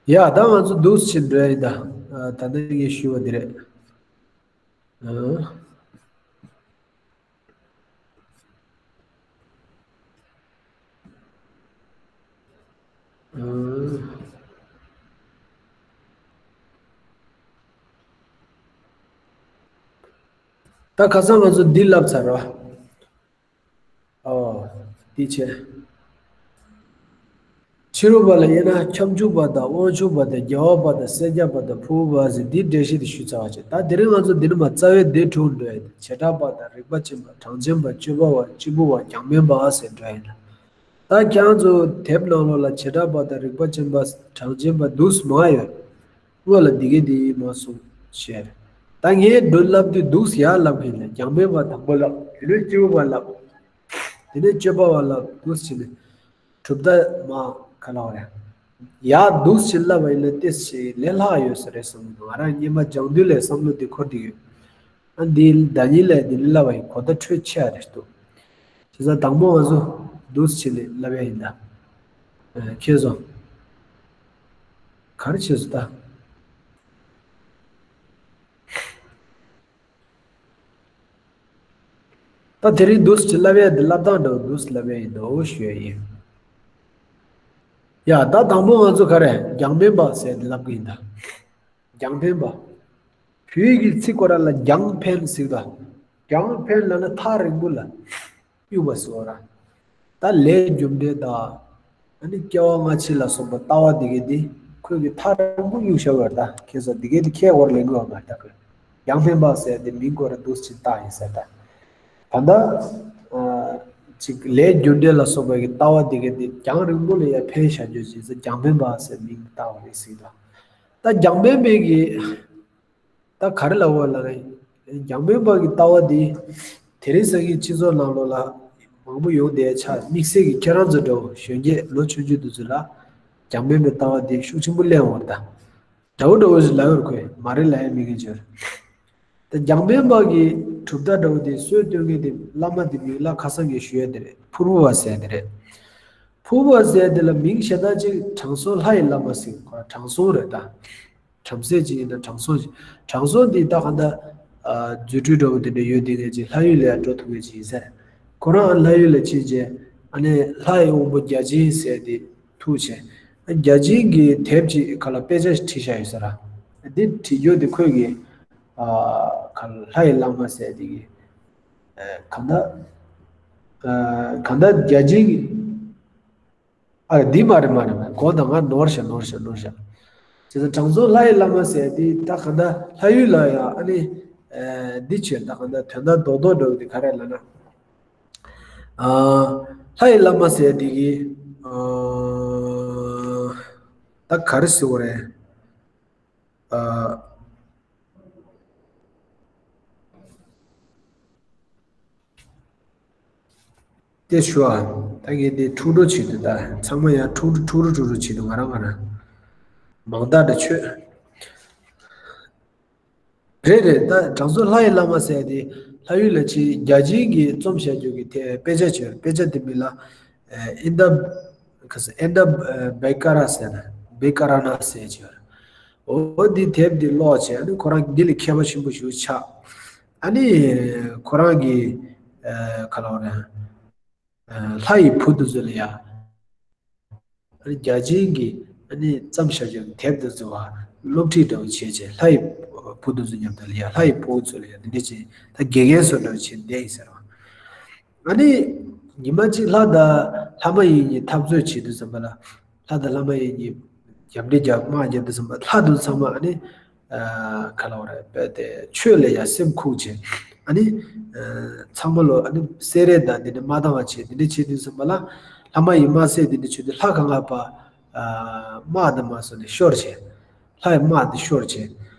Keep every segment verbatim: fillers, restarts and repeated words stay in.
ཡ་ད་ང་ཚོ་འདུག་སེ་འགྲོ་ཡ་ཡིན་ད། ཨ། ད་ནི་ངས་ཞུས་པ་འདི་རེད། ཨ། ཨ། ད་ཁ་སང་ང་ཚོ་འདི་བསླབས་ཚར་རོ། ཨོ། འདི་བྱས། ཕྱི་རོལ་པ་ལ་དབྱེ་ན་ཁྱབ་འཇུག་པ་དང་དབང་ཕྱུག་པ་དང་རྒྱལ་བ་པ་དང་སེར་སྐྱ་པ་དང་ཕུར་བུ་པ་ཟེར་འདིའི་འགྲེལ་བཤད་དེ་ཞུས་ཚར་བ་བྱས། ད་དེ་རིང་ང་ཚོ་འདི་ནས་མར་རྩ་བའི་འདི་དྲུག་འགྲོ་ཡ་དེ། བྱེ་བྲག་པ་དང་རིགས་པ་ཅན་པ། གྲངས་ཅན་པ། སྤྱོད་པ་བ། སྐྱེས་བུ་བ། རྒྱང་འཕེན་པ་ཟེར་འགྲོ་ཡ་ཡིན། ད་ཁྱེད་རང་ཚོ་དེབ་ནང་ལོགས་ལ་བྱེ་བྲག་པ་དང་རིགས་པ་ཅན་པ། གྲངས་ཅན་པ་འདུག་སེ་མང་ཡོད། སྔོན་ལ་འདི་གའི་འདི་མ་གསུངས་བྱས། ད་ངས་འདི་བསླབ་དུས་འདུག་སེ་ཡར་བསླབ་མཁན་ལ། རྒྱང་འཕེན་པ་དང་པོ་བསླབ། དེ་ནས་སྐྱེས་བུ་བ་བསླབ། དེ་ནས་སྤྱོད་པ་བ་བསླབ། འདུག་སེ་བྱས་ནས་གྲུབ་མཐའ་མར་ག་ལབ་རེད། ཡར་འདུག་སེ་བསླབ་པ་ཡིན་ན་ཏོག་ཙམ་ལས་སླ་ཡོད་ས་རེད་བསམ་གྱི་འདུག་ང་རང་སྔོན་མ་སྦྱང་དུས་ལ་བསམ་བློ་འདི་འཁོར་བསྡད་ཡོད། ཨ། འདི་ཟླ་ཉིན་ལ་འདི་ལ་བ་ཡི་གོ་བརྡ་འཕྲོད་ཆེ་བ་རེད་འདུག་བྱས་ཙང་དང་པོ་ང་ཚོ་འདུག་སེ་བྱས་ནས་ལབ་ཡ་ཡིན་ད། ཨ། ཁྱེད་ཚོ་ག་རེ་བྱས་སོང་ད། ད་དེ་རིང་འདུག་སེ་ལབ་ཡ་འདི་ལབ་སྟངས་འདྲ་བོ་འདུག་སེ་ལབ་ཡ་ཡིན་འདུག་ཞུ་ཡ་ཡིན། ཡ། ད་དང་པོ་ང་ཚོ་ག་རེ་རྒྱང་འཕེན་པ་ཟེར་འདི་ལབ་གི་ཡིན་ད། རྒྱང་འཕེན་པ། བོད་ཀྱི་ཚིག་ཁོ་རང་ལ་རྒྱང་འཕེན་ཟེར་ད། རྒྱང་འཕེན་ལབ་ན་ཐག་རིང་པོ་ལ་གཡུག་པ་ཟེར་བ་ར། ད་ལས་རྒྱུ་འབྲས་དང་། ཨ་ནི་སྐྱེ་བ་སྔ་ཕྱི་ལ་སོགས་པ་ལྟ་བ་འདི་གའི་འདི་ཁོས་ཀྱི་ཐག་རིང་པོ་གཡུག་བཞག་པ་རེད་ད། ཁྱེད་ཚོ་འདི་གའི་འདི་ཁྱེད་འོར་ལེན་དགོས་པ་མ་རེད་ད། ཁོས་རྒྱང་འཕེན་པ་ཟེར་དེ་མིང་ཁོ་རང་འདུག་སེ་བཏགས་ཡིན་ཟེར་ད། ད་ལྟ་ཨ་ཅིག་ལས་རྒྱུ་འབྲས་ལ་སོགས་པ་གི་ལྟ་བ་འདི་གའི་འདི་རྒྱང་རིང་པོ་ལ་ཡ་འཕེན་བཞག་རྒྱུ་ཞིག་ཟེར། རྒྱང་འཕེན་པ་ཟེར་མིང་བཏགས་པ་རེད་ཟེར་ད། ད་རྒྱང་འཕེན་པའི་གི་ད་ག་རེ་ལབ་དགོས་ལབ་ན། རྒྱང་འཕེན་པ་གི་ལྟ་བ་འདི་དེ་རིང་སང་ཉིན་སྤྱི་ཚོགས་ནང་ལོགས་ལ་མང་པོ་ཡོང་བསྡད་ཆགས། དམིགས་བསལ་གྱི་ཁྱེད་རང་ཚོ་འདྲ་བོ་གཞོན་སྐྱེས་ལོ་ཆུང་ཆུང་དེ་ཚོ་ལ་རྒྱང་འཕེན་པའི་ལྟ་བ་འདི་ཤུགས་ཆེན་པོ་སླེབས་ཡོང་བ་རེད་ད། འདྲ་བོ་འདྲ་བོ་ཞིག་ལབ་ཡོད་རེད། ཁོས་མ་རེད་ལབ་ཡ་མེད་མཁན་ཅིག་ཡོད་རེད། ད་རྒྱང་འཕེན་པ་གི་གྲུབ་མཐའ་འདྲ་བོ་དེ་སྲོལ་གཏོད་མཁན་དེ་བླ་མ་དེ་མིང་ལ་ཁ་སང་གི་ཞུ་ཡ་དེ་རེད། ཕུར་བུ་བ་ཟེར་ཡ་དེ་རེད། ཕུར་བུ་བ་ཟེར་ཡ་དེ་ལ་མིང་གཞན་དག་ཅིག་དྲང་སྲོང་ལྷ་ཡི་བླ་མ་ཟེར། ཁོ་རང་དྲང་སྲོང་རེད་ད། བྲམ་ཟེ་ཅིག་ཡིན་ན་དྲང་སྲོང་ཅིག་དྲང་སྲོང་འདི་ད་ག་འདྲ། ཨ། རྫུ་འཕྲུལ་འདྲ་བོ་དེ་འདྲ་ཡོད་དེ་ངེས་ཅིག་ལྷ་ཡུལ་ལ་ཡང་འགྲོ་ཐུབ་མཁན་ཅིག་ཡིན་ས་རེད། ཁོ་རང་ལྷ་ཡུལ་ལ་ཕྱིན་རྗེས་ཨ་ནི་ལྷ་ཡི་དབང་པོ་བརྒྱ་བྱིན་ཟེར་དེ་ཐུག་བྱས། བརྒྱ་བྱིན་གྱི་དེབ་ཅིག་ག་ལ་དཔེ་ཆ་ཞིག་བྲིས་བཞག་ཡོད་ས་ར། འདི་བྲིས་རྒྱུ་དེ་ཁོས་ཀྱི། ཨ། ག་ལ་ལྷ་ཡི་བླ་མ་ཟེར་དེ་གི། ཨ། ག་འདྲ། ཨ། ག་འདྲ་བརྒྱ་བྱིན་གྱི། ཨ། འདི་མ་རེད་མ་རེད་མ་རེད། གོ་ད་ང་ནོར་ཤག་ནོར་ཤག་ནོར་ཤག་བྱས་ཙང་དྲང་སྲོང་ལྷ་ཡི་བླ་མ་ཟེར་འདི་ད་ག་འདྲ་ལྷ་ཡུལ་ལ་ཡང་ཨ་ནི། ཨ། འདི་བྱས་ད་ག་འདྲ་དོན་དག་རྡོག་རྡོག་འདྲ་བོ་འདི་ག་རེ་ལབ་ན། ཨ། ལྷ་ཡི་བླ་མ་ཟེར་འདི་གི། ཨ། ད་ག་རེ་ཟེར་བ་རེད། ཨ། དེ་ཞུ་ཨ། ད་ངས་འདི་འཁྲུག་འགྲོ་བྱེད་དུས་ད་ཚང་མ་ཡང་འཁྲུག་འཁྲུག་འཁྲུག་འཁྲུག་འཁྲུག་བྱེད་དུས་ང་རང་ང་རང་མང་དག་འདྲ་ཆོད། རེད་རེད། ད་དྲང་སྲོང་ལྷ་ཡི་བླ་མ་ཟེར་དེ་ལྷ་ཡུལ་ལ་ཕྱིན་བརྒྱ་བྱིན་གྱིས་རྩོམ་བཞག་རྒྱུ་གི་དེ་དཔེ་ཆ་བྱོས། དཔེ་ཆ་དེ་མིང་ལ་ཨིན་ད། ཁ་ས་ཨིན་ད་བེ་ཀ་ར་ཟེར་ན་བེ་ཀ་ར་ན་ཟེར་གྱི་ཡོད་རེད། འོ་འདི་དེབ་འདི་ཀློག་བྱས་ཨ་ནི་ཁོ་རང་འདི་ལ་མཁས་པ་ཆེན་པོ་ཞིག་ཆགས། ཨ་ནི་ཁོ་རང་གི་ཨ་ག་ལབ་རེད། ཨ་ལྷ་ཡི་བུ་དེ་ཚོ་ལ་ཡ། ཨ་ནི་བརྒྱ་བྱིན་གྱིས་ཨ་ནི་བརྩམས་བཞག་ཀྱང་དེབ་དེ་ཚོ་བ་སློབ་ཁྲིད་འདྲ་བོ་བྱས་བྱས་ལྷ་ཡི་བུ་དེ་ཚོ་མཉམ་དུ་ལ་ཡ་ལྷ་ཡི་བུ་ཚོ་ལ་ཡ་འདི་འདྲ་བྱས་ད་དགེ་རྒན་བཟོ་འདྲ་བོ་བྱས་བསྡད་ཡིན་ཟེར་བ། ཨ་ནི་ཉི་མ་གཅིག་ལྷ་དང་ལྷ་མ་ཡིན་གཉིས་འཐབ་རྩོད་བྱེད་དུས་ཙམ་པ་ལ་ལྷ་དང་ལྷ་མ་ཡིན་གཉིས་རྒྱབ་འདྲེ་རྒྱབ་དམག་རྒྱབ་དུས་ཙམ་པ་ལྷ་དེ་ཚང་མ་ཨ་ནི། ཨ་ག་ལབ་རེད་དཔེ་དེ་ཆོས་ལ་ཡ་སེམས་ཁུག་བྱས། ཨ་ནི་ཨ་ཚང་མ་ལོ་ཨ་ནི་སེ་རེ་དང་འདི་འདྲ་མ་བཏང་བ་བྱས་འདི་འདྲ་བྱེད་དུས་ཙམ་པ་ལ་ལྷ་མ་ཡིན་དམག་བསད་འདི་འདྲ་བྱེད་དུས་ལྷ་གང་ག་པ་ཨ་དམག་དང་མ་སོང་ནས་ཤོར་བྱས། ལྷ་ཡི་དམག་འདི་ཤོར་བྱས།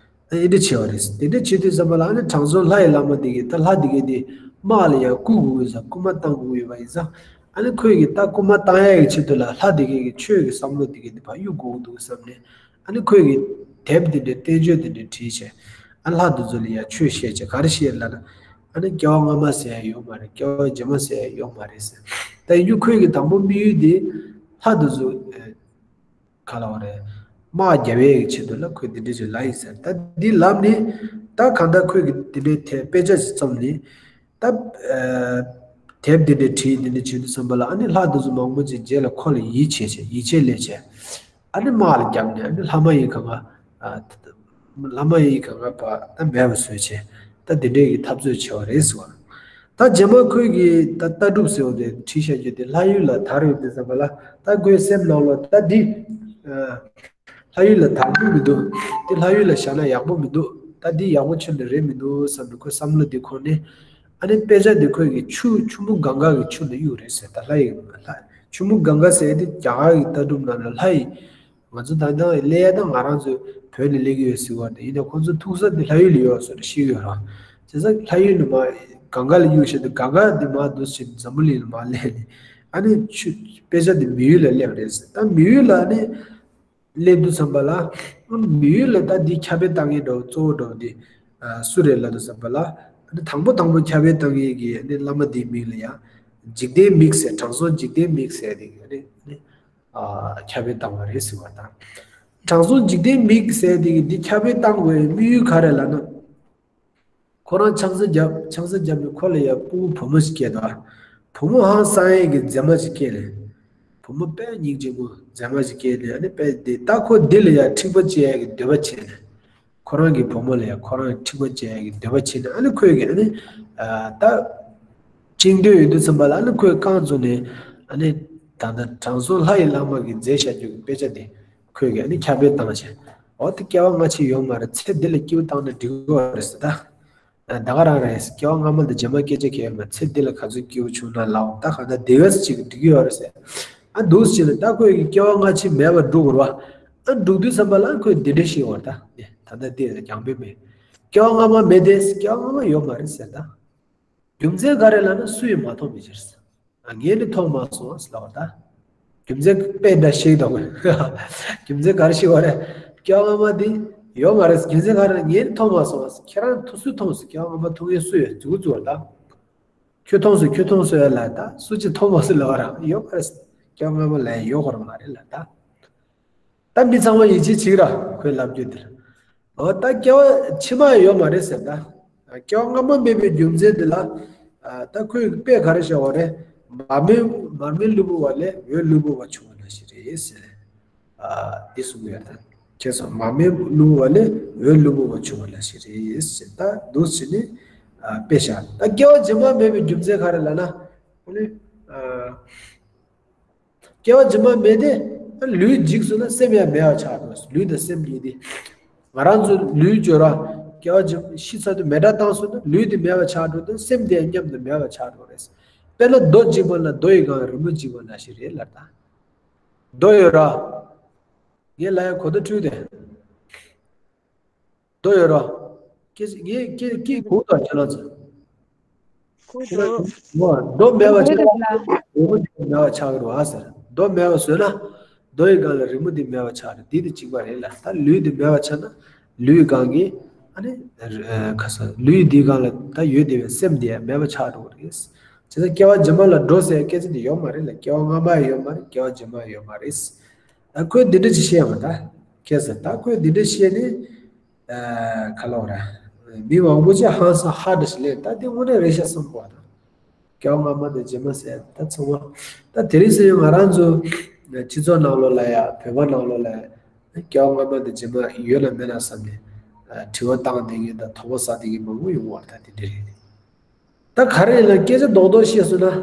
ཨ་ནི་འདི་འདྲ་བྱས་པ་རེད། དེ་འདྲ་བྱེད་དུས་ཙམ་པ་ལ་ཨ་ནི་དྲང་སྲོང་ལྷ་ཡི་བླ་མ་འདི་གིས་ད་ལྷ་འདི་གས་འདི་དམག་ལ་ཡ་བཀུག་དགོས་ཡོད་ཙང་རྐུན་མ་བཏང་དགོས་ཡོད་པ་ཡིན་ཙང་ཨ་ནི་ཁོས་ཀྱིས་ད་རྐུན་མ་བཏང་ཡ་གི་ཆེད་དུ་ལ་ལྷ་འདི་གས་ཀྱི་ཆོས་ཀྱི་བསམ་བློ་འདི་གས་འདི་ཕར་གཡུག་དགོས་འདུག་བསམ་ནས། ཨ་ནི་ཁོས་ཀྱི་དེབ་འདི་འདྲའི་བསྟན་བཅོས་འདི་འདྲའི་བྲིས་བྱས། ཨ་ལྷ་འདི་ཚོ་ལ་ཡ་ཆོས་བཤད་བྱས་ག་རེ་བཤད་ལབ་ན། ཨ་ནི་སྐྱེ་བ་སྔ་མ་ཟེར་ཡ་ཡོད་མ་རེད། སྐྱེ་བ་རྗེས་མ་ཟེར་ཡ་ཡོད་མ་རེད་ཟེར། ད་ཡིན་རྒྱུ་ཁོས་ཀྱི་དང་པོ་དམིགས་ཡུལ་འདི་ལྷ་འདི་ཚོ་ཨ་ག་ལབ་རེད། དམག་རྒྱབ་ཡས་ཀྱི་ཆེད་དུ་ལ་ཁོས་འདི་འདྲས་ཅིག་ལབ་ཡིན་ཟེར། ད་འདི་ལབ་ནས་ད་གང་ལྟར་ཁོས་ཀྱི་འདི་འདྲས་དེབ་དཔེ་ཆ་ཞིག་བརྩམས་ནས། ད་ཨ་དེབ་འདི་འདྲས་བྲིས། འདི་འདྲས་བྱེད་དུས་ཙམ་པ་ལ་ཨ་ནི་ལྷ་དེ་ཚོ་མང་པོ་ཅིག་རྗེས་ལ་ཁོ་ལ་ཡིད་ཆེས་བྱས། ཡིད་ཆེས་སླེབས་བྱས། ཨ་ནི་དམག་ལ་བརྒྱབ་ནས་ཨ་ནི་ལྷ་མ་ཡིན་གང་ག་ཨ་ལྷ་མ་ཡིན་གང་ག་ཕར་ད་མེད་པ་བཟོས་བྱས། ད་འདི་འདྲས་ཀྱི་འཐབ་རྩོད་བྱས་པ་རེད་ཟེར་བ། ད་རྗེས་མ་ཁོས་ཀྱི་ད་ལྟ་གྲུབ་ཟེར་བ་དེ་བྲིས་བཞག་རྒྱུ་དེ་ལྷ་ཡུལ་ལ་དར་ཡོང་དུས་ཙམ་པ་ལ། ད་ཁོའི་སེམས་ནང་ལ་ད་འདི་ཨ་ལྷ་ཡུལ་ལ་དར་རྒྱུ་མི་འདུག་དེ་ལྷ་ཡུལ་ལ་བཞག་ན་ཡག་པོ་མི་འདུག་ད་འདི་ཡག་པོ་ཁྱོན་ནས་རེད་མི་འདུག་བསམ་ནས་ཁོའི་བསམ་བློ་འདི་འཁོར་ནས། ཨ་ནི་དཔེ་ཆ་འདི་ཁོས་ཀྱི་ཆུ་ཆུ་མོ་གངྒཱ་གི་ཆུ་ལ་གཡུགས་རེད་ཟེར། ད་ལྷ་ཡི་ལྷ་ཆུ་མོ་གངྒཱ་ཟེར་དེ་རྒྱ་གར་གྱི་ལྟ་གྲུབ་ནང་ལ་ལྷ་ཡི། ང་ཚོ་ད་ལྟ་གླེང་ཡ་ད་ང་རང་ཚོའི་བོད་ནས་གླེང་གི་ཡོད་ཟེར་བ་དེ་ཡིན་ན། ཁོང་ཚོ་ཐུག་ས་དེ་ལྷ་ཡུལ་ལ་ཡོད་ཟེར་ཤེས་ཡོད་ར། བྱས་ཙང་ལྷ་ཡུལ་ནས་མར་གངྒཱ་ལ་གཡུགས་བཞག་དུས་གངྒཱ་དེ་མར་འདུག་བྱས་འཛམ་བུ་གླིང་ལ་མར་སླེབས་ནས། ཨ་ནི་ཆུ་དཔེ་ཆ་དེ་མི་ཡུལ་ལ་སླེབས་རེད་ཟེར། ད་མི་ཡུལ་ལ་ཨ་ནི་སླེབས་དུས་ཙམ་པ་ལ། མི་ཡུལ་ལ་ད་འདི་ཁྱབ་སྤེལ་བཏང་མཁན་འདྲ་བོ་གཙོ་བོ་འདྲ་བོ་འདི་ཨ་སུ་རེད་ལབ་དུས་ཙམ་པ་ལ། ཨ་ནི་དང་པོ་དང་པོ་ཁྱབ་སྤེལ་བཏང་མཁན་གྱི་ཨ་ནི་བླ་མ་དེའི་མིང་ལ་ཡ་འཇིག་རྟེན་མིག་ཟེར། དྲང་སྲོང་འཇིག་རྟེན་མིག་ཟེར་དེ་གི་ཨ་ནི་ཨ་ནི། ཨ་ཁྱབ་སྤེལ་བཏང་བ་རེད་ཟེར་བ་དང་། དྲང་སྲོང་འཇིག་རྟེན་མིག་ཟེར་དེ་གི་འདི་ཁྱབ་སྤེལ་བཏང་དགོས་པའི་དམིགས་ཡུལ་ག་རེ་ལབ་ན། ཁོ་རང་ཆང་ས་བརྒྱབ། ཆང་ས་བརྒྱབ་ནས་ཁོ་ལ་ཡ་སྤུ་གུ་བུ་མོ་ཞིག་སྐྱེས་འདུག་བུ་མོ་ཧང་སང་ཡས་ཀྱི་མཛེས་མ་ཞིག་སྐྱེས་ནས། བུ་མོ་དཔེ་སྙིང་རྗེ་མོ་མཛེས་མ་ཞིག་སྐྱེས་ནས། ཨ་ནི་དཔེ་དེ་ད་ཁོ་འདི་ལ་ཡ་འཁྲིག་པ་སྤྱད་ཡས་ཀྱི་འདོད་པ་བྱས་ནས། ཁོ་རང་གི་བུ་མོ་ལ་ཡང་ཁོ་རང་འཁྲིག་པ་སྤྱད་ཡག་གི་འདོད་པ་བྱས་ནས། ཨ་ནི་ཁོས་ཀྱི་ཨ་ནི་ཨ་ད་བཅིངས་འདོད་ཡོད་དུས་ཙམ་པ་ལ། ཨ་ནི་ཁོས་རྐང་བཙུགས་ནས། ཨ་ནི་ད་ལྟ་དྲང་སྲོང་ལྷ་ཡི་བླ་མ་གིས་མཛད་བཞག་རྒྱུ་གི་དཔེ་ཆ་དེ་ཁོས་ཀྱི་ཨ་ནི་ཁྱབ་སྤེལ་བཏང་བྱས། འོ་དེ་སྐྱེ་བ་སྔ་ཕྱི་ཡོད་མ་རེད། ཚེ་འདི་ལ་སྐྱིད་པོ་བཏང་ན་འགྲིག་གི་རེད་ཟེར། ད་ད་ག་རང་རེད། སྐྱེ་བ་སྔ་མ་དང་རྗེས་མ་སྐད་ཆ་གང་ཡང་མེད། ཚེ་འདི་ལ་ག་ཚོད་སྐྱིད་པོ་བྱུང་ན་ལའོ། ད་ག་ད་དེ་ག་ཅིག་འགྲིག་གི་ཡོད་རེད་ཟེར། ཨ་འདུག་སེ་བྱས་ནས་ད་ཁོས་ཀྱི་སྐྱེ་བ་སྔ་ཕྱི་མེད་པར་སྒྲུབ་དགོས་རེད་བ། ཨ་འདུག་དུས་ཙམ་པ་ལ་ཁོས་འདི་འདྲ་ཞིག་བར་ད། ད་ལྟ་དེ་རྒྱང་འབོད་མེད། སྐྱེ་བ་སྔ་མ་མེད་དེ། སྐྱེ་བ་སྔ་མ་ཡོད་མ་རེད་ཟེར་ད། རྒྱུ་མཚན་ག་རེ་ལབ་ན་སུ་ཡིས་མ་མཐོང་བའི་ཕྱིར། ཨ་ངས་ནི་མཐོང་མ་སོང་ཟེར་ལབ་པ་ད། རྒྱུ་མཚན་དཔེ་འདྲ་ཞིག་དང་། རྒྱུ་མཚན་ག་རེ་ཞིག་བར་རེད། སྐྱེ་བ་སྔ་མ་དེ་ཡོད་མ་རེད། རྒྱུ་མཚན་ག་རེ་ལབ་ངས་ནི་མཐོང་མ་སོང་། ཁྱེད་རང་ཐུགས་སུ་མཐོང་སོང་། སྐྱེ་བ་སྔ་མ་མཐོང་མཁན་སུ་ཡོད་ཟེར་གི་འདུག་བར་ད། ཁྱོད་མཐོང་སོང་། ཁྱོད་མཐོང་སོང་ཡ་ལ་ད་སུ་གཅིག་མཐོང་མ་སོང་ལབ་པ་རང་ཡོད་མ་རེད། སྐྱེ་བ་སྔ་མ་ལ་ཡང་ཡོད་དགོས་མ་རེད་ལ་ད། ད་མི་ཚང་མ་ཡིད་ཆེས་བྱེད་ར། ཁོས་ལབ་རྒྱུ་དེ་ལ། འོ་ད་སྐྱེ་བ་ཕྱི་མ་ཡོད་མ་རེད་ཟེར་ད། སྐྱེ་བ་སྔ་མ་མེད་པའི་རྒྱུ་མཚན་དེ་ལ། ད་ཁོས་དཔེ་ག་རེ་བཞག་པ་རེད། མར་མེ་མར་མེ་ལུས་པོ་བ་ལས་འོད་ལུས་པོ་བ་བྱུང་བ་ནང་བཞིན་རེད་ཟེར། ཨ་འདི་གསུང་གི་ཡོད་ད། ཁྱེད་ཚོ་མར་མེ་ལུས་པ་ལས་འོད་ལུས་པ་བྱུང་བ་ལ་ཞིག་རེད་ཟེར། ད་འདུག་ཟེར་ནས་ཨ་དཔེ་བཞག་ད་སྐྱེ་བ་རྗེས་མ་མེད་པའི་རྒྱུ་མཚན་ག་རེ་ལབ་ན། ཨ་ནི་ཨ་སྐྱེ་བ་རྗེས་མ་མེད་དེ། ཨ་ལུས་འཇིག་སོང་ན་སེམས་ཡང་མེད་པ་ཆགས་འགྲོ། ལུས་དང་སེམས་གཉིས་དེ། ང་རང་ཚོ་ལུས་སྦྱོར་བ་སྐྱེ་བ་རྗེས་ཤི་ཚར་དུས་མེ་དགྲ་བཏང་སོང་ན་ལུས་དེ་མེད་པ་ཆགས་འགྲོ་དང་སེམས་དེ་ཡང་མཉམ་དུ་མེད་པ་ཆགས་འགྲོ་རེད། དཔེར་ན་རྡོ་འཇིག་པ་ན་རྡོ་ཡི་སྒང་རི་མོ་འཇིག་པ་ནང་བཞིན་རེད་ལབ་ད། རྡོ་ཡོད་ར། ངས་ལབ་ཡ་གོ་བརྡ་འཕྲོད་དེ། རྡོ་ཡོད་ར། ཀྱེ་ངས་ཀྱེ་ཀྱེ་གོ་དང་ཁྱེད་རང་ཚོ། གོ་འདུག་རྡོ་མེད་པ་ཆགས་ན་རི་མོ་འདི་མེད་པ་ཆགས་ཀྱི་རེད་བ་ཟེར། རྡོ་མེད་པ་བཟོས་ན་རྡོ་ཡི་སྒང་ལ་རི་མོ་འདི་མེད་པ་ཆགས་རེད། འདི་དེ་གཅིག་པ་རེད་ལ། ད་ལུས་འདི་མེད་པ་ཆགས་ན་ལུས་སྒང་གི་ཨ་ནི་ཁ་ས་ལུས་འདི་སྒང་ལ་ད་ཡོད་བསྡད་པའི་སེམས་འདི་ཡང་མེད་པ་ཆགས་འགྲོ་གི་རེད། བྱས་ཙང་སྐྱེ་བ་རྗེས་མ་ལ་འགྲོ་ཟེར་སྐད་ཆ་འདི་ཡོད་མ་རེད་ལ། སྐྱེ་བ་སྔ་མ་ཡོད་མ་རེད། སྐྱེ་བ་རྗེས་མ་ཡོད་མ་རེད། ཨ་ཁོས་འདི་འདྲ་ཅིག་བཤད་ཡོང་ད། ཁྱེད་ཟེར་ད་ཁོས་འདི་འདྲ་བཤད་ནས། ཨ་ག་ལབ་ར། མི་མང་པོ་ཅིག་ཧང་སང་ཧ་འདྲ་ཞིག་ལས། ད་འདི་དངོས་གནས་རེད་ཤག་བསམ་གོ་ད། སྐྱེ་བ་སྔ་མ་དང་རྗེས་མ་ཟེར་ད་ཚང་མ། ད་དེ་རིང་སང་ཉིན་ང་རང་ཚོ་སྤྱི་ཚོགས་ནང་ལོགས་ལ་ཡ་བོད་པ་ནང་ལོགས་ལ་ཡ་སྐྱེ་བ་སྔ་མ་དང་རྗེས་མ་ཡོད་ན་མེད་ན་བསམ་ནས་ཨ་དྲི་བ་བཏང་བསྡད་མཁན་དང་དོགས་པ་ཟ་བསྡད་མཁན་མང་པོ་ཡོང་བ་རེད། ད་དེ་འདྲ་རེད། ད་ག་རེ་ཡིན་ན་སྐད་ཆ་རྡོག་རྡོག་བཤད་སོང་ན།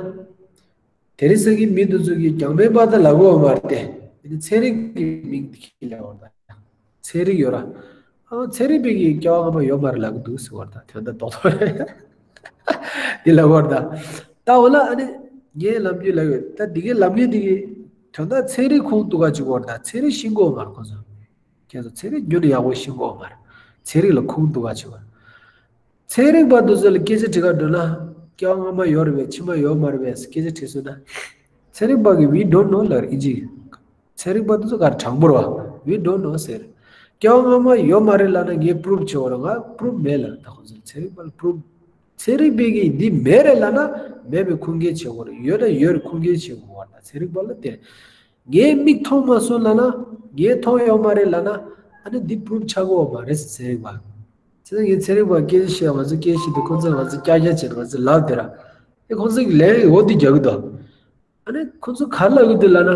དེ་རིང་སང་གི་མི་འདི་ཚོ་གིས་རྒྱང་འཕེན་པ་ད་ལབ་གོ་མ་རེད་དེ། དེ་ནི་ཚན་རིག་གི་མིང་དེ་ཁྱེར་ལབ་པ་ད། ཚན་རིག་ཡོད་ར། ཨ་ཚན་རིག་པས་ཀྱིས་སྐྱེ་བ་སྔ་མ་ཡོད་མ་རེད་ལབ་གི་འདུག་ཟེར་བ་ད། དོན་དག་རྡོག་རྡོག་རེད། དེ་ལབ་པ་ད། ད་འོ་ལ་ཨ་ནི་ངས་ལབ་རྒྱུ་ལབ་ཡོད། ད་འདི་གའི་ལབ་མཁན་འདི་གིས་དོན་དག་ཚན་རིག་ཁུངས་གཏུག་ག་བཅུག་པ་ད། ཚན་རིག་ཤེས་གོ་མ་རེད་ཁོ་ཚོ། ཁྱེད་ཚོ་ཚན་རིག་རྒྱུན་ནས་ཡག་པོ་ཤེས་གོ་མ་རེད། ཚན་རིག་ལ་ཁུངས་གཏུག་ག་བཅུག་པ། ཚན་རིག་པ་འདི་ཚོ་ལ་སྐད་ཆ་དྲི་ག་འགྲོ་ན། སྐྱེ་བ་སྔ་མ་ཡོད་རེད་པས་ཕྱི་མ་ཡོད་མ་རེད་པས་སྐད་ཆ་དྲིས་སོང་ན། ཚན་རིག་པ་གིས་we don't know ལབ་རེད་ཨིན་ཇི། ཚན་རིག་པ་འདི་ཚོ་ག་རེ་དྲང་པོ་རེད་བ། We don't know ཟེར། སྐྱེ་བ་སྔ་མ་ཡོད་མ་རེད་ལབ་ན་ངས་པུ་རུབ་བྱེད་དགོས་རེད། ང་པུ་རུབ་མེད་ལབ། ད་ཁོ་ཚོ་ཚན་རིག་པ་ལ་པུ་རུབ། ཚན་རིག་པས་ཀྱིས་འདི་མེད་རེད་ལབ་ན་མེད་པའི་ཁུངས་སྐྱེལ་བྱེད་དགོས་རེད། ཡོད་ན་ཡོད་རེད་ཁུངས་སྐྱེལ་བྱེད་དགོས་རེད། ད་ཚན་རིག་པ་ལ་དེ། ངའི་མིག་མཐོང་མ་སོང་ལབ་ན། ངས་མཐོང་ཡོད་མ་རེད་ལབ་ན། ཨ་ནི་འདི་པུ་རུབ་ཆགས་ཀྱི་ཡོད་མ་རེད་ཟེར། ཚན་རིག་པ། བྱས་ཙང་ངས་ཚན་རིག་པ་སྐད་ཆ་བཤད། ང་ཚོ་སྐད་ཆ་དེ་ཁོང་ཚོས་ང་ཚོ་ཀྱག་ཀྱག་བྱས་ནས་ང་ཚོ་ལབ་བསྡད་ར། དེ་ཁོང་ཚོ་གི་ལན་འོ་དེ་རྒྱག་གི་འདུག་ཨ་ནི་ཁོང་ཚོ་ག་རེ་ལབ་གི་འདུག་ལབ་ན།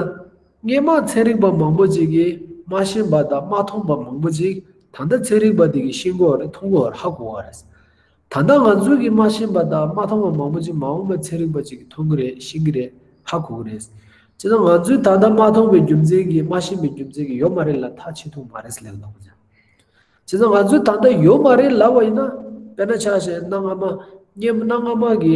སྔོན་མ་ཚན་རིག་པ་མང་པོ་ཅིག་གིས་མ་ཤེས་པ་དང་མ་མཐོང་པ་མང་པོ་ཅིག་ད་ལྟ་ཚན་རིག་པ་དེ་གིས་ཤེས་ཀྱི་ཡོད་རེད། མཐོང་གི་ཡོད་རེད། ཧ་གོ་གི་ཡོད་རེད། ད་ལྟ་ང་ཚོ་གིས་མ་ཤེས་པ་དང་མ་མཐོང་པ་མང་པོ་ཅིག་མ་འོངས་པའི་ཚན་རིག་པ་ཅིག་གིས་མཐོང་གི་རེད། ཤེས་ཀྱི་རེད། ཧ་གོ་གི་རེད། བྱས་ཙང་ང་ཚོས་ད་ལྟ་མ་མཐོང་བའི་རྒྱུ་མཚན་གྱིས། མ་ཤེས་པའི་རྒྱུ་མཚན་གྱིས་ཡོད་མ་རེད་ལབ་ཐག་ཆོད་ཐུབ་མ་རེད་ཟེར་ལབ་གི་འདུག་བྱས་ཙང་ང་ཚོས་ད་ལྟ་ཡོད་མ་རེད་ལབ་པ་ཡིན་ན། དཔེར་ན་ཆ་བཞག་ན། གནའ་སྔ་མ། སྔོན་གནའ་སྔ་མ་གི་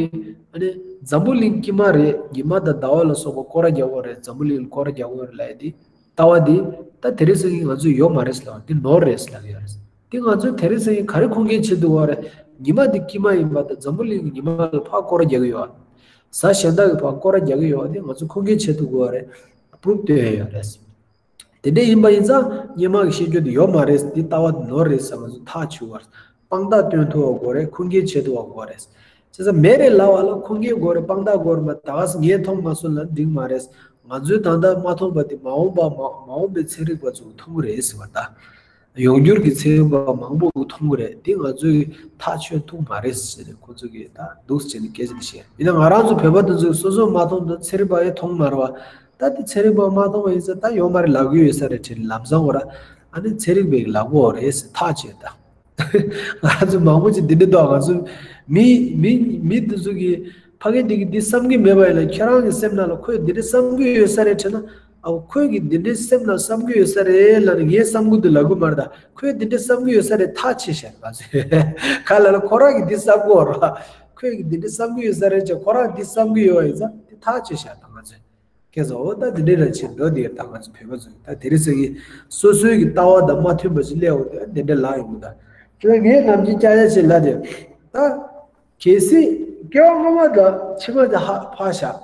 ཨ་ནི་འཛམ་བུ་གླིང་དཀྱིལ་མ་རེད། ཉི་མ་དང་ཟླ་བ་ལ་སོགས་པ་སྐོར་ར་རྒྱག་གི་ཡོད་རེད། འཛམ་བུ་གླིང་ལ་སྐོར་ར་རྒྱག་གི་ཡོད་རེད་ལབ་ཡ་དེ། ལྟ་བ་དེ་ད་དེ་རིང་སང་ཉིན་ང་ཚོས་ཡོད་མ་རེད་ཟེར་ལབ། འདི་ནོར་རེད་ཟེར་ལབ་ཀྱི་ཡོད་རེད། འདི་ང་ཚོས་དེ་རིང་སང་ཉིན་ག་རེ་ཁུངས་སྐྱེལ་བྱེད་ཐུབ་ཀྱི་ཡོད་རེད། ཉི་མ་འདི་དཀྱིལ་མ་ཡིན་པ་དང་འཛམ་བུ་གླིང་གི་ཉི་མ་ལ་ཕར་སྐོར་ར་རྒྱག་གི་ཡོད། གཟའ་གཞན་དག་གི་ཕར་སྐོར་ར་རྒྱག་གི་ཡོད། འདི་ང་ཚོས་ཁུངས་སྐྱེལ་བྱེད་ཐུབ་ཀྱི་ཡོད་རེད། པུ་རུབ་སྟོན་ཡ་ཡོད་རེད། དེ་འདྲ་ཡིན་པ་ཡིན་ཙང་སྔོན་མ་གི་ཤེས་རྒྱུད་དེ་ཡོད་མ་རེད། འདི་ལྟ་བ་དེ་ནོར་རེད་ཟེར་ང་ཚོས་ཐག་ཆོད་པ་རེད། དཔང་རྟགས་སྟོན་ཐུབ་པ་དགོས་རེད། ཁུངས་སྐྱེལ་བྱེད་ཐུབ་པ་དགོས་རེད། བྱས་ཙང་མེད་རེད་ལབ་པ་ལ་ཁུངས་སྐྱེལ་དགོས་རེད། དཔང་རྟགས་དགོས་རེད་མ། ད་ག་སེ་ངས་མཐོང་མ་སོང་ལབ་འགྲིག་མ་རེད། ང་ཚོས་ད་ལྟ་མ་མཐོང་བ་དེ་མ་འོངས་པ། མ་མ་འོངས་པའི་ཚན་རིག་པ་ཚོས་མཐོང་གི་རེད་ཟེར་བ་ད། ཡོང་འགྱུར་གྱི་ཚན་རིག་པ་མང་པོ་གིས་མཐོང་གི་རེད། དེ་ང་ཚོས་ཐག་ཆོད་ཐུབ་མ་རེད་ཟེར་ནས་ཁོ་ཚོ་གིས་ད་འདུག་ཟེར་ནས་སྐད་ཆ་བཤད། ཡིན་ན་ང་རང་ཚོ་བོད་པ་དེ་ཚོས་སོ་སོས་མ་མཐོང་དུས་ཚན་རིག་པ་ཡང་མཐོང་མ་རེད་པ། ད་དེ་ཚན་རིག་པ་མ་མཐོང་བ་ཡིན་ཙང་ད་ཡོད་མ་རེད་ལབ་ཀྱི་ཡོད་ས་རེད་དྲན། ལམ་སང་འོ་ར། ཨ་ནི་ཚན་རིག་པས་ལབ་ཀྱི་ཡོད་རེད་ཟེར་ཐག་ཆོད་ད། ང་ཚོ་མང་པོ་ཅིག་འདི་འདྲ་འདུག་ང་ཚོ་མི་མི་མི་འདི་ཚོ་གིས། ཕ་གི་འདི་གིས་འདི་བསམ་གྱི་མེད་པ་ཡིན་ན། ཁྱེད་རང་གི་སེམས་ནང་ལ་ཁོས་འདི་འདྲ་བསམ་གྱི་ཡོད་ས་རེད་དྲན་ན། ཨ། ཁོས་ཀྱིས་འདི་འདྲའི་སེམས་ནང་བསམ་གྱི་ཡོད་ས་རེད་ལབ་ནས་ངས་བསམ་གྱི་འདུག་ལབ་ཀྱི་མ་རེད་ད། ཁོས་འདི་འདྲའི་བསམ་གྱི་ཡོད་ས་རེད་ཐག་ཆོད་ཤག་ང་ཚོས། ག་ལ་ལ་ཁོ་རང་གིས་འདི་བསམ་གྱི་ཡོད་རེད། ཁོས་ཀྱིས་འདི་འདྲའི་བསམ་གྱི་ཡོད་ས་རེད་ཅེས་ཁོ་རང་འདི་བསམ་གྱི་ཡོད་པ་ཡིན་ཙང་འདི་ཐག་ཆོད་ཤག་ད་ང་ཚོས། ཁྱེད་ཚོ་འོ་ད་འདི་འདྲའི་ར་ཆེ་འགྲོ་འདི་ད་ང་ཚོ་བོད་པ་ཚོ་ད་དེ་རིང་སང་ཉིན་སོ་སོའི་གི་ལྟ་བ་དང་མ་མཐུན་པ་ཞིག་སླེབས་འོང་དུས་འདི་འདྲ་ལབ་ཡོང་གི་ད། ཁྱེད་ངས་ནམ་རྒྱུན་སྐྱག་ཡ་ཞིག་ལབ་དེ། ད་གལ་སྲིད་སྐྱེ་བ་སྔ་མ་དང་ཕྱི་མ་དེ་ཧ་ཕར་བཞག་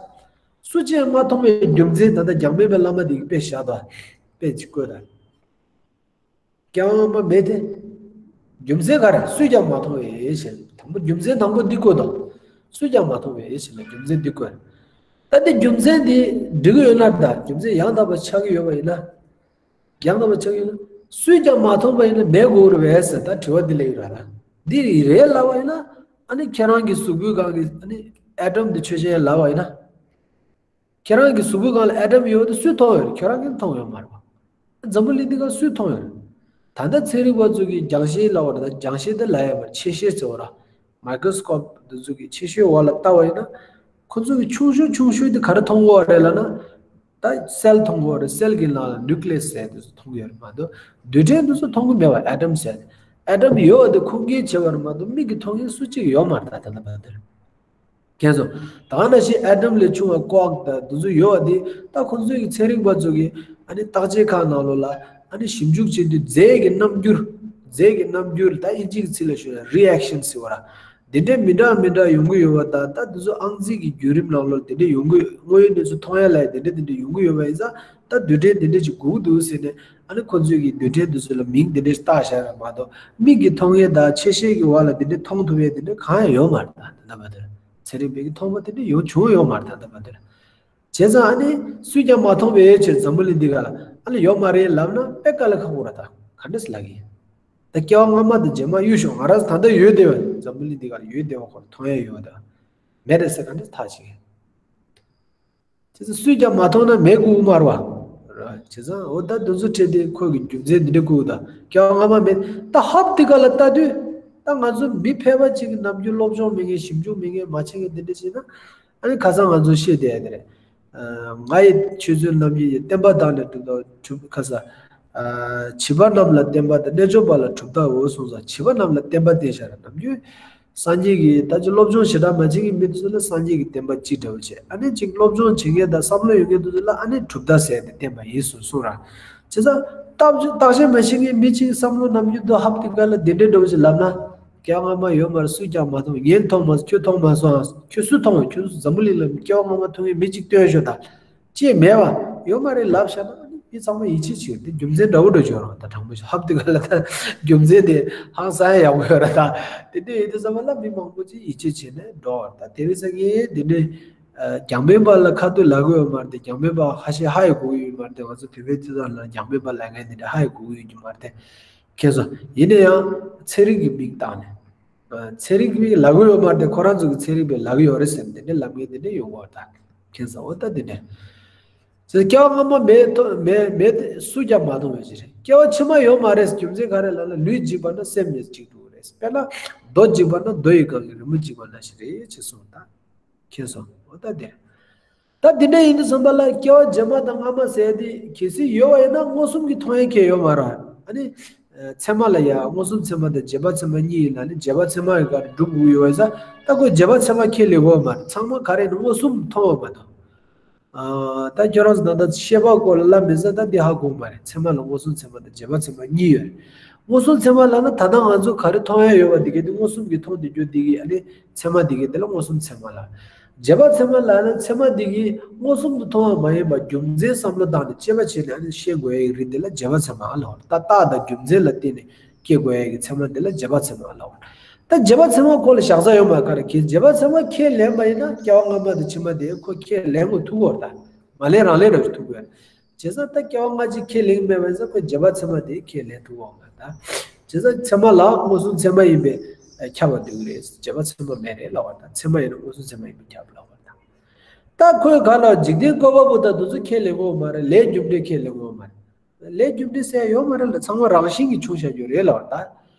སུ་གཅིག་མ་མཐོང་བའི་རྒྱུ་མཚན་ད་ལྟ་འཇམ་དཔལ་དཔེ་བླ་མ་དེ་གིས་དཔེ་བཞག་ད། དཔེ་ཅིག་བཀོད་ད། སྐྱེ་བ་སྔ་མ་མེད་དེ། རྒྱུ་མཚན་ག་རེ། སུས་ཀྱང་མ་མཐོང་བའི་ཞེས། དང་པོ་རྒྱུ་མཚན་དང་པོ་འདི་བཀོད་དང་། སུས་ཀྱང་མ་མཐོང་བའི་ཞེས་ལ་རྒྱུ་མཚན་འདི་བཀོད། ད་འདི་རྒྱུ་མཚན་འདི་འགྲིག་གི་ཡོད་ན་ད། རྒྱུ་མཚན་ཡང་དག་པ་ཆགས་ཀྱི་ཡོད་པ་ཡིན་ན། ཡང་དག་པ་ཆགས་ཀྱི་ཡོད་ན། སུས་ཀྱང་མ་མཐོང་བ་ཡིན་ན་མེད་དགོས་རེད་པས་ཟེར་ད་དྲི་བ་འདི་སླེབས་ཡོད་ར་ལ། འདི་རེད་ལབ་པ་ཡིན་ན། ཨ་ནི་ཁྱེད་རང་གི་གཟུགས་པོའི་སྒང་གི་ཨ་ནི་ཨེ་ཊམ་འདི་ཆོས་ཅན་ལབ་པ་ཡིན་ན། ཁྱེད་རང་གི་གཟུགས་པོའི་སྒང་ལ་ཨེ་ཊམ་ཡོད་དེ་སུས་མཐོང་ཡོད་རེད། ཁྱེད་རང་གིས་མཐོང་ཡོད་མ་རེད་པ། འཛམ་བུ་གླིང་འདི་ག་སུས་མཐོང་ཡོད་རེད། ད་ལྟ་ཚན་རིག་པ་ཚོ་གིས་རྒྱང་ཤེལ་ལབ་པ་རེད། ད་རྒྱང་ཤེལ་དེ་ལབ་ཡོད་མ་རེད། ཆེ་ཤེལ་ཟེར་བ་ར། མའི་ཀྲོ་སི་ཀོབ་འདི་ཚོ་གིས་ཆེ་ཤེལ་འོག་ལ་ལྟ་བ་ཡིན་ན། ཁོ་ཚོ་གིས་ཆུང་ཤོས་ཆུང་ཤོས་དེ་ག་རེ་མཐོང་གི་ཡོད་རེད་ལབ་ན། ད་སེལ་མཐོང་གི་ཡོད་རེད། སེལ་གྱི་ནང་ལ་ནིའུ་ཀི་ལི་ཡ་སི་ཟེར་དེ་ཚོ་མཐོང་གི་ཡོད་རེད་མ་གཏོགས། རྡུལ་ཕྲན་དེ་ཚོ་མཐོང་གི་མེད་པ། ཨེ་ཊམ་ཟེར་དེ། ཨེ་ཊམ་ཡོད་པ་དེ་ཁུངས་སྐྱེལ་བྱས་པ་རེད་མ་གཏོགས་མིག་གིས་མཐོང་མཁན་སུ་གཅིག་ཡོད་མ་རེད་ད་ད་ལྟ་བར་དུ། མཁྱེན་སོང་། ད་ག་ནང་བཞིན་ཨེ་ཊམ་ལས་ཆུང་བ་ཀོ་ཨརཀ་དང་དེ་ཚོ་ཡོད་པ་དེ། ད་ཁོང་ཚོའི་གི་ཚན་རིག་པ་ཚོ་གིས་ཨ་ནི་བརྟག་དཔྱད་ཁང་ནང་ལོགས་ལ་ཨ་ནི་ཞིབ་འཇུག་བྱེད་དུས་རྫས་ཀྱི་རྣམ་འགྱུར། རྫས་ཀྱི་རྣམ་འགྱུར། ད་དབྱིན་ཇིའི་ཚིག་ལ་ཞུ་ན་རི་ཨེག་ཤན་ཟེར་བ་ར། དེ་འདྲའི་མི་འདྲ་མི་འདྲ་ཡོང་གི་ཡོད་པ་དང་། ད་དེ་ཚོ་ཨང་རྩིས་ཀྱི་བརྒྱུད་རིམ་ནང་ལོགས་དེ་འདྲ་ཡོང་གི། དངོས་ཡོད་གནས་ཚུལ་མཐོང་ཡ་ལ་དེ་འདྲ་དེ་འདྲ་ཡོང་གི་ཡོད་པ་ཡིན་ཙང་། ད་རྡུལ་ཕྲན་དེ་འདྲ་ཅིག་དགོས་ཀྱི་འདུག་ཟེར་ནས་ཨ་ནི་ཁོ་ཚོས་ཀྱི་རྡུལ་ཕྲན་དེ་ཚོ་ལ་མིང་དེ་འདྲ་བཏགས་བཞག་རེད་མ་གཏོགས། མིག་གིས་མཐོང་ཡས་དང་ཆེ་ཤེལ་གྱི་འོག་ལ་དེ་འདྲ་མཐོང་ཐུབ་ཡས་དེ་འདྲ་གང་ཡང་ཡོད་མ་རེད་ད་ད་ལྟ་བར་དུ། ཚན་རིག་པས་ཀྱི་མཐོང་བ་དེ་འདྲ་ཡོང་བྱུང་ཡོད་མ་རེད་ད་ལྟ་བར་དུ། བྱས་ཙང་ཨ་ནི་སུས་ཀྱང་མ་མཐོང་བའི་ཕྱིར་འཛམ་བུ་གླིང་འདི་ག་ལ་ཨ་ནི་ཡོད་མ་རེད་ལབ་ན་དཔེ་དཀའ་ལས་ཁག་པོ་རེད་ད། ག་འདྲས་ལབ་ཀྱི་ཡིན། ད་སྐྱེ་བ་སྔ་མ་དང་རྗེས་མ་གཡུག་ཞོག་ང་རང་ཚོ་ད་ལྟ་ཡོད་བསྡད་པ་འཛམ་བུ་གླིང་འདི་ག་ལ་ཡོད་བསྡད་པ་ཁོ་རང་མཐོང་ཡས་ཡོད་ད། མེད་རེད་ཟེར་ག་འདྲས་ཐག་བཅད་ཀྱི་ཡིན། དེ་ཚོ་སུས་ཀྱང་མ་མཐོང་ན་མེད་དགོས་མ་རེད་པ། བྱས་ཙང་འོ་ད་དེ་ཚོ་ཁྲིད་དེ་ཁོ་གི་རྒྱུ་མཚན་འདི་འདྲ་བཀོད་ད། སྐྱེ་བ་སྔ་མ་མེད། ད་ཧབ་དེ་ག་ལ་ལྟ་དུས། ད་ང་ཚོ་མི་ཕལ་པ་ཅིག་གི་ནམ་རྒྱུན་སློབ་སྦྱོང་མེད་མཁན། ཞིབ་འཇུག་མེད་མཁན། མ་བྱེད་མཁན་དེ་འདྲ་བྱས་ན། ཨ་ནི་ཁ་སང་ང་ཚོ་བཤད་བསྡད་ཡ་དེ་རེད། ང་ཡི་ཆོས་ཚུལ་རྣམ་འབྱེད་ཡིན། བསྟན་པ་དག་ནི་གྲུབ་མཐའ་གྲུབ། ཁ་ས། བྱིས་པ་རྣམས་ལ་བསྟན་པ་དང་། རྣལ་འབྱོར་པ་ལ་གྲུབ་མཐའ་འོད་གསུངས་ས། བྱིས་པ་རྣམས་ལ་བསྟན་པ་བསྟན་བྱ་ར། ནམ་རྒྱུན་སངས་རྒྱས་ཀྱི་ད་ཅི་སློབ་སྦྱོང་ཞེ་དྲག་མ་བྱེད་མཁན་མི་དེ་ཚོ་ལ་སངས་རྒྱས་ཀྱི་བསྟན་པ་ཅི་འདྲ་བོ་བྱས། ཨ་ནི་ཅིག་སློབ་སྦྱོང་བྱེད་མཁན་དང་བསམ་བློ་ཡོད་མཁན་དེ་ཚོ་ལ་ཨ་ནི་གྲུབ་མཐའ་ཟེར་ཏེ་བསྟན་པ་ཡིན་གསུངས་གསུངས་ར། བྱས་ཙང་བརྟག་དཔྱད་བརྟག་དཔྱད་མ་བྱེད་མཁན་མི་ཅིག་བསམ་བློ་ནམ་རྒྱུན་དུ་ཧབ་དེ་ག་ལ་དེ་འདྲའི་འདྲ་བོ་ཞིག་ལབ་ན། སྐྱེ་བ་སྔ་མ་ཡོད་མ་རེད། སུས་ཀྱང་མ་མཐོང་། ངས་མཐོང་མ་སོང་། ཁྱོད་མཐོང་མ་སོང་ཨ། ཁྱོད་སུས་མཐོང་། ཁྱོད་འཛམ་བུ་གླིང་ལ་སྐྱེ་བ་སྔ་མ་མཐོང་མཁན་མི་གཅིག་སྟོན་ཤོག་ད། ཅེས་མེད་པ་ཡོད་མ་རེད་ལབ་བཞག་ན། ཨ་ནི་མི་ཚང་མ་ཡིད་ཆེས་བྱེད། དེ་རྒྱུ་མཚན་འདྲ་བོ་འདྲ་བྱུང་རང་ད་དྲང་པོ་ཞིག་ཧབ་དེ་ག་ལ་ད་རྒྱུ་མཚན་དེ་ཧང་སང་ཡག་པོ་ཡོད་ར་ད། དེ་འདྲ་ཡིན་དུས་ཙམ་པ་ལ་མི་མང་པོ་ཅིག་ཡིད་ཆེས་བྱས་ནས་འགྲོ་བ་རེད་ད། དེ་རིང་སང་ངས་དེ་འདྲའི་ རྒྱང་འཕེན་པ་ལ་ཁ་ཐུག་ལབ་ཀྱི་ཡོད་མ་རེད་དེ། རྒྱང་འཕེན་པ་ཁ་ཤས་ཧ་ཡང་གོ་གི་ཡོད་མ་རེད་དེ། ང་ཚོ་བོད་པའི་སྤྱི་ཚོགས་ལ་རྒྱང་འཕེན་པ་ལབ་མཁན་དེ་འདྲ་ཧ་ཡང་གོ་གི་ཡོད་ཀྱི་མ་རེད་དེ། མཁྱེན་སོང་། ཡིན་ན་ཡང་ཚན་རིག་གི་མིང་བཏགས་ནས། ཚན་རིག་གི་མིང་ལབ་ཀྱི་ཡོད་མ་རེད་དེ། ཁོ་རང་ཚོ་གི་ཚན་རིག་པས་ལབ་ཀྱི་ཡོད་རེད་ཟེར་ནས་དེ་འདྲ་ལབ་མཁན་དེ་འདྲ་ཡོང་གི་ཡོད་རེད་ད། མཁྱེན་སོང་། འོ་ད་དེ་འདྲ། ཟེར་སྐྱེ་བ་སྔ་མ་མེད་ཐོ་མེད་མེད་དེ་སུས་ཀྱང་མ་མཐོང་བའི་ཞིག་རེད། སྐྱེ་བ་ཕྱི་མ་ཡོད་མ་རེད། རྒྱུ་མཚན་ག་རེ་ལབ་ན་ལུས་འཇིག་པ་ན་སེམས་ཡང་འཇིག་འགྲོ་གི་རེད། དཔེར་ན་རྡོ་འཇིག་པ་ན་རྡོ་ཡི་སྒང་གི་རི་མོ་འཇིག་པ་ནང་བཞིན་རེད་ཅེས་གསུངས་ད། མཁྱེན་སོང་། འོ་ད་དེ་རེད། ད་དེ་འདྲ་ཡིན་དུས་ཙམ་པ་ལ་སྐྱེ་བ་རྗེས་མ་དང་སྔ་མ་ཟེར་དེ་གལ་སྲིད་ཡོད་པ་ཡིན་ན་མངོན་སུམ་གྱིས་མཐོང་ཡ་ཁྱད་ཡོད་མ་རེད། ཨ་ནི། ཚད་མ་ལ་ཡ་མངོན་སུམ་ཚད་མ་དང་རྗེས་དཔག་ཚད་མ་གཉིས་ཡིན་ན་ནི་རྗེས་དཔག་ཚད་མ་ཡི་སྒང་སྒྲུབ་དགོས་ཡོད་པ་ཡིན་ཙང་ད་ཁོས་རྗེས་དཔག་ཚད་མ་ཁས་ལེན་དགོས་མ་རེད། ཚང་མ་ག་རེ་ཡིན་ན་མངོན་སུམ་མཐོང་བ་མ་གཏོགས། ཨ། ད་ཁྱོད་རང་ཚོ་ད་ལྟ་ཤེས་པ་སྐོར་ལ་ལབ་མི་ཟེར། ད་འདི་ཧ་གོ་མ་རེད། ཚད་མ་ལ་མངོན་སུམ་ཚད་མ་དང་རྗེས་དཔག་ཚད་མ་གཉིས་ཡོད་རེད། མངོན་སུམ་ཚད་མ་ལབ་ན་ད་ལྟ་ང་ཚོ་ག་རེ་མཐོང་ཡ་ཡོད་པ་འདི་གའི་དེ་མངོན་སུམ་གྱིས་མཐོང་བསྡད་རྒྱུ་འདི་གི་ཨ་ནི་ཚད་མ་འདི་གའི་དེ་ལ་མངོན་སུམ་ཚད་མ་ལབ། རྗེས་དཔག་ཚད་མ་ལབ་ན་ཚད་མ་འདི་གི་མངོན་སུམ་དུ་མཐོང་བ་མ་ཡིན་པ་རྒྱུ་མཚན་བསམ་བློ་བཏང་ནས་དཔྱད་པ་བྱས་ནས་ཨ་ནི་ཤེས་དགོས་ཡ་ཡི་རིགས་འདི་ལ་རྗེས་དཔག་ཚད་མ་ལབ། ད་རྟགས་དང་རྒྱུ་མཚན་ལ་བརྟེན་ནས་སྐྱེ་དགོས་ཡ་གི་ཚད་མ་འདི་ལ་རྗེས་དཔག་ཚད་མ་ལབ། ད་རྗེས་དཔག་ཚད་མ་ཁོ་ལ་བཞག་ས་ཡོད་མ་རེད། ག་རེ་ཁྱེད་རྗེས་དཔག་ཚད་མ་ཁས་ལེན་པ་ཡིན་ན་སྐྱེ་བ་སྔ་མ་དང་ཕྱི་མ་དེ་ཁོ་ཁས་ལེན་དགོས་ཐུག་གོ་ད། མ་ལེན་རང་ལེན་རང་ཐུག་གོ། བྱས་ཙང་ད་སྐྱེ་བ་སྔ་ཕྱི་ཁས་ལེན་མེད་པ་ཡིན་ཙང་ཁོ་རྗེས་དཔག་ཚད་མ་དེ་ཁས་ལེན་ཐུབ་འོང་ང་ད། བྱས་ཙང་ཚད་མ་ལ་མངོན་སུམ་ཚད་མ་ཡིན་པས་ཁྱབ་པ་འདུག་རེད། རྗེས་དཔག་ཚད་མ་མེད་རེད་ལབ་པ་དང་ཚད་མ་ཡིན་ན་མངོན་སུམ་ཚད་མ་ཡིན་པས་ཁྱབ་ལབ་པ་དང་། ད་ཁོས་ག་ལ་འཇིག་རྟེན་བཀོད་པ་པོ་དང་དེ་ཚོ་ཁས་ལེན་དགོས་མ་རེད། ལས་རྒྱུ་འབྲས་ཁས་ལེན་དགོས་མ་རེད། ལས་རྒྱུ་འབྲས་ཟེར་ཡོད་མ་རེད་ལ། ཚང་མ་རང་བཞིན་གྱིས་བྱུང་བཞག་རྒྱུ་རེད་ལབ་པ་དང་།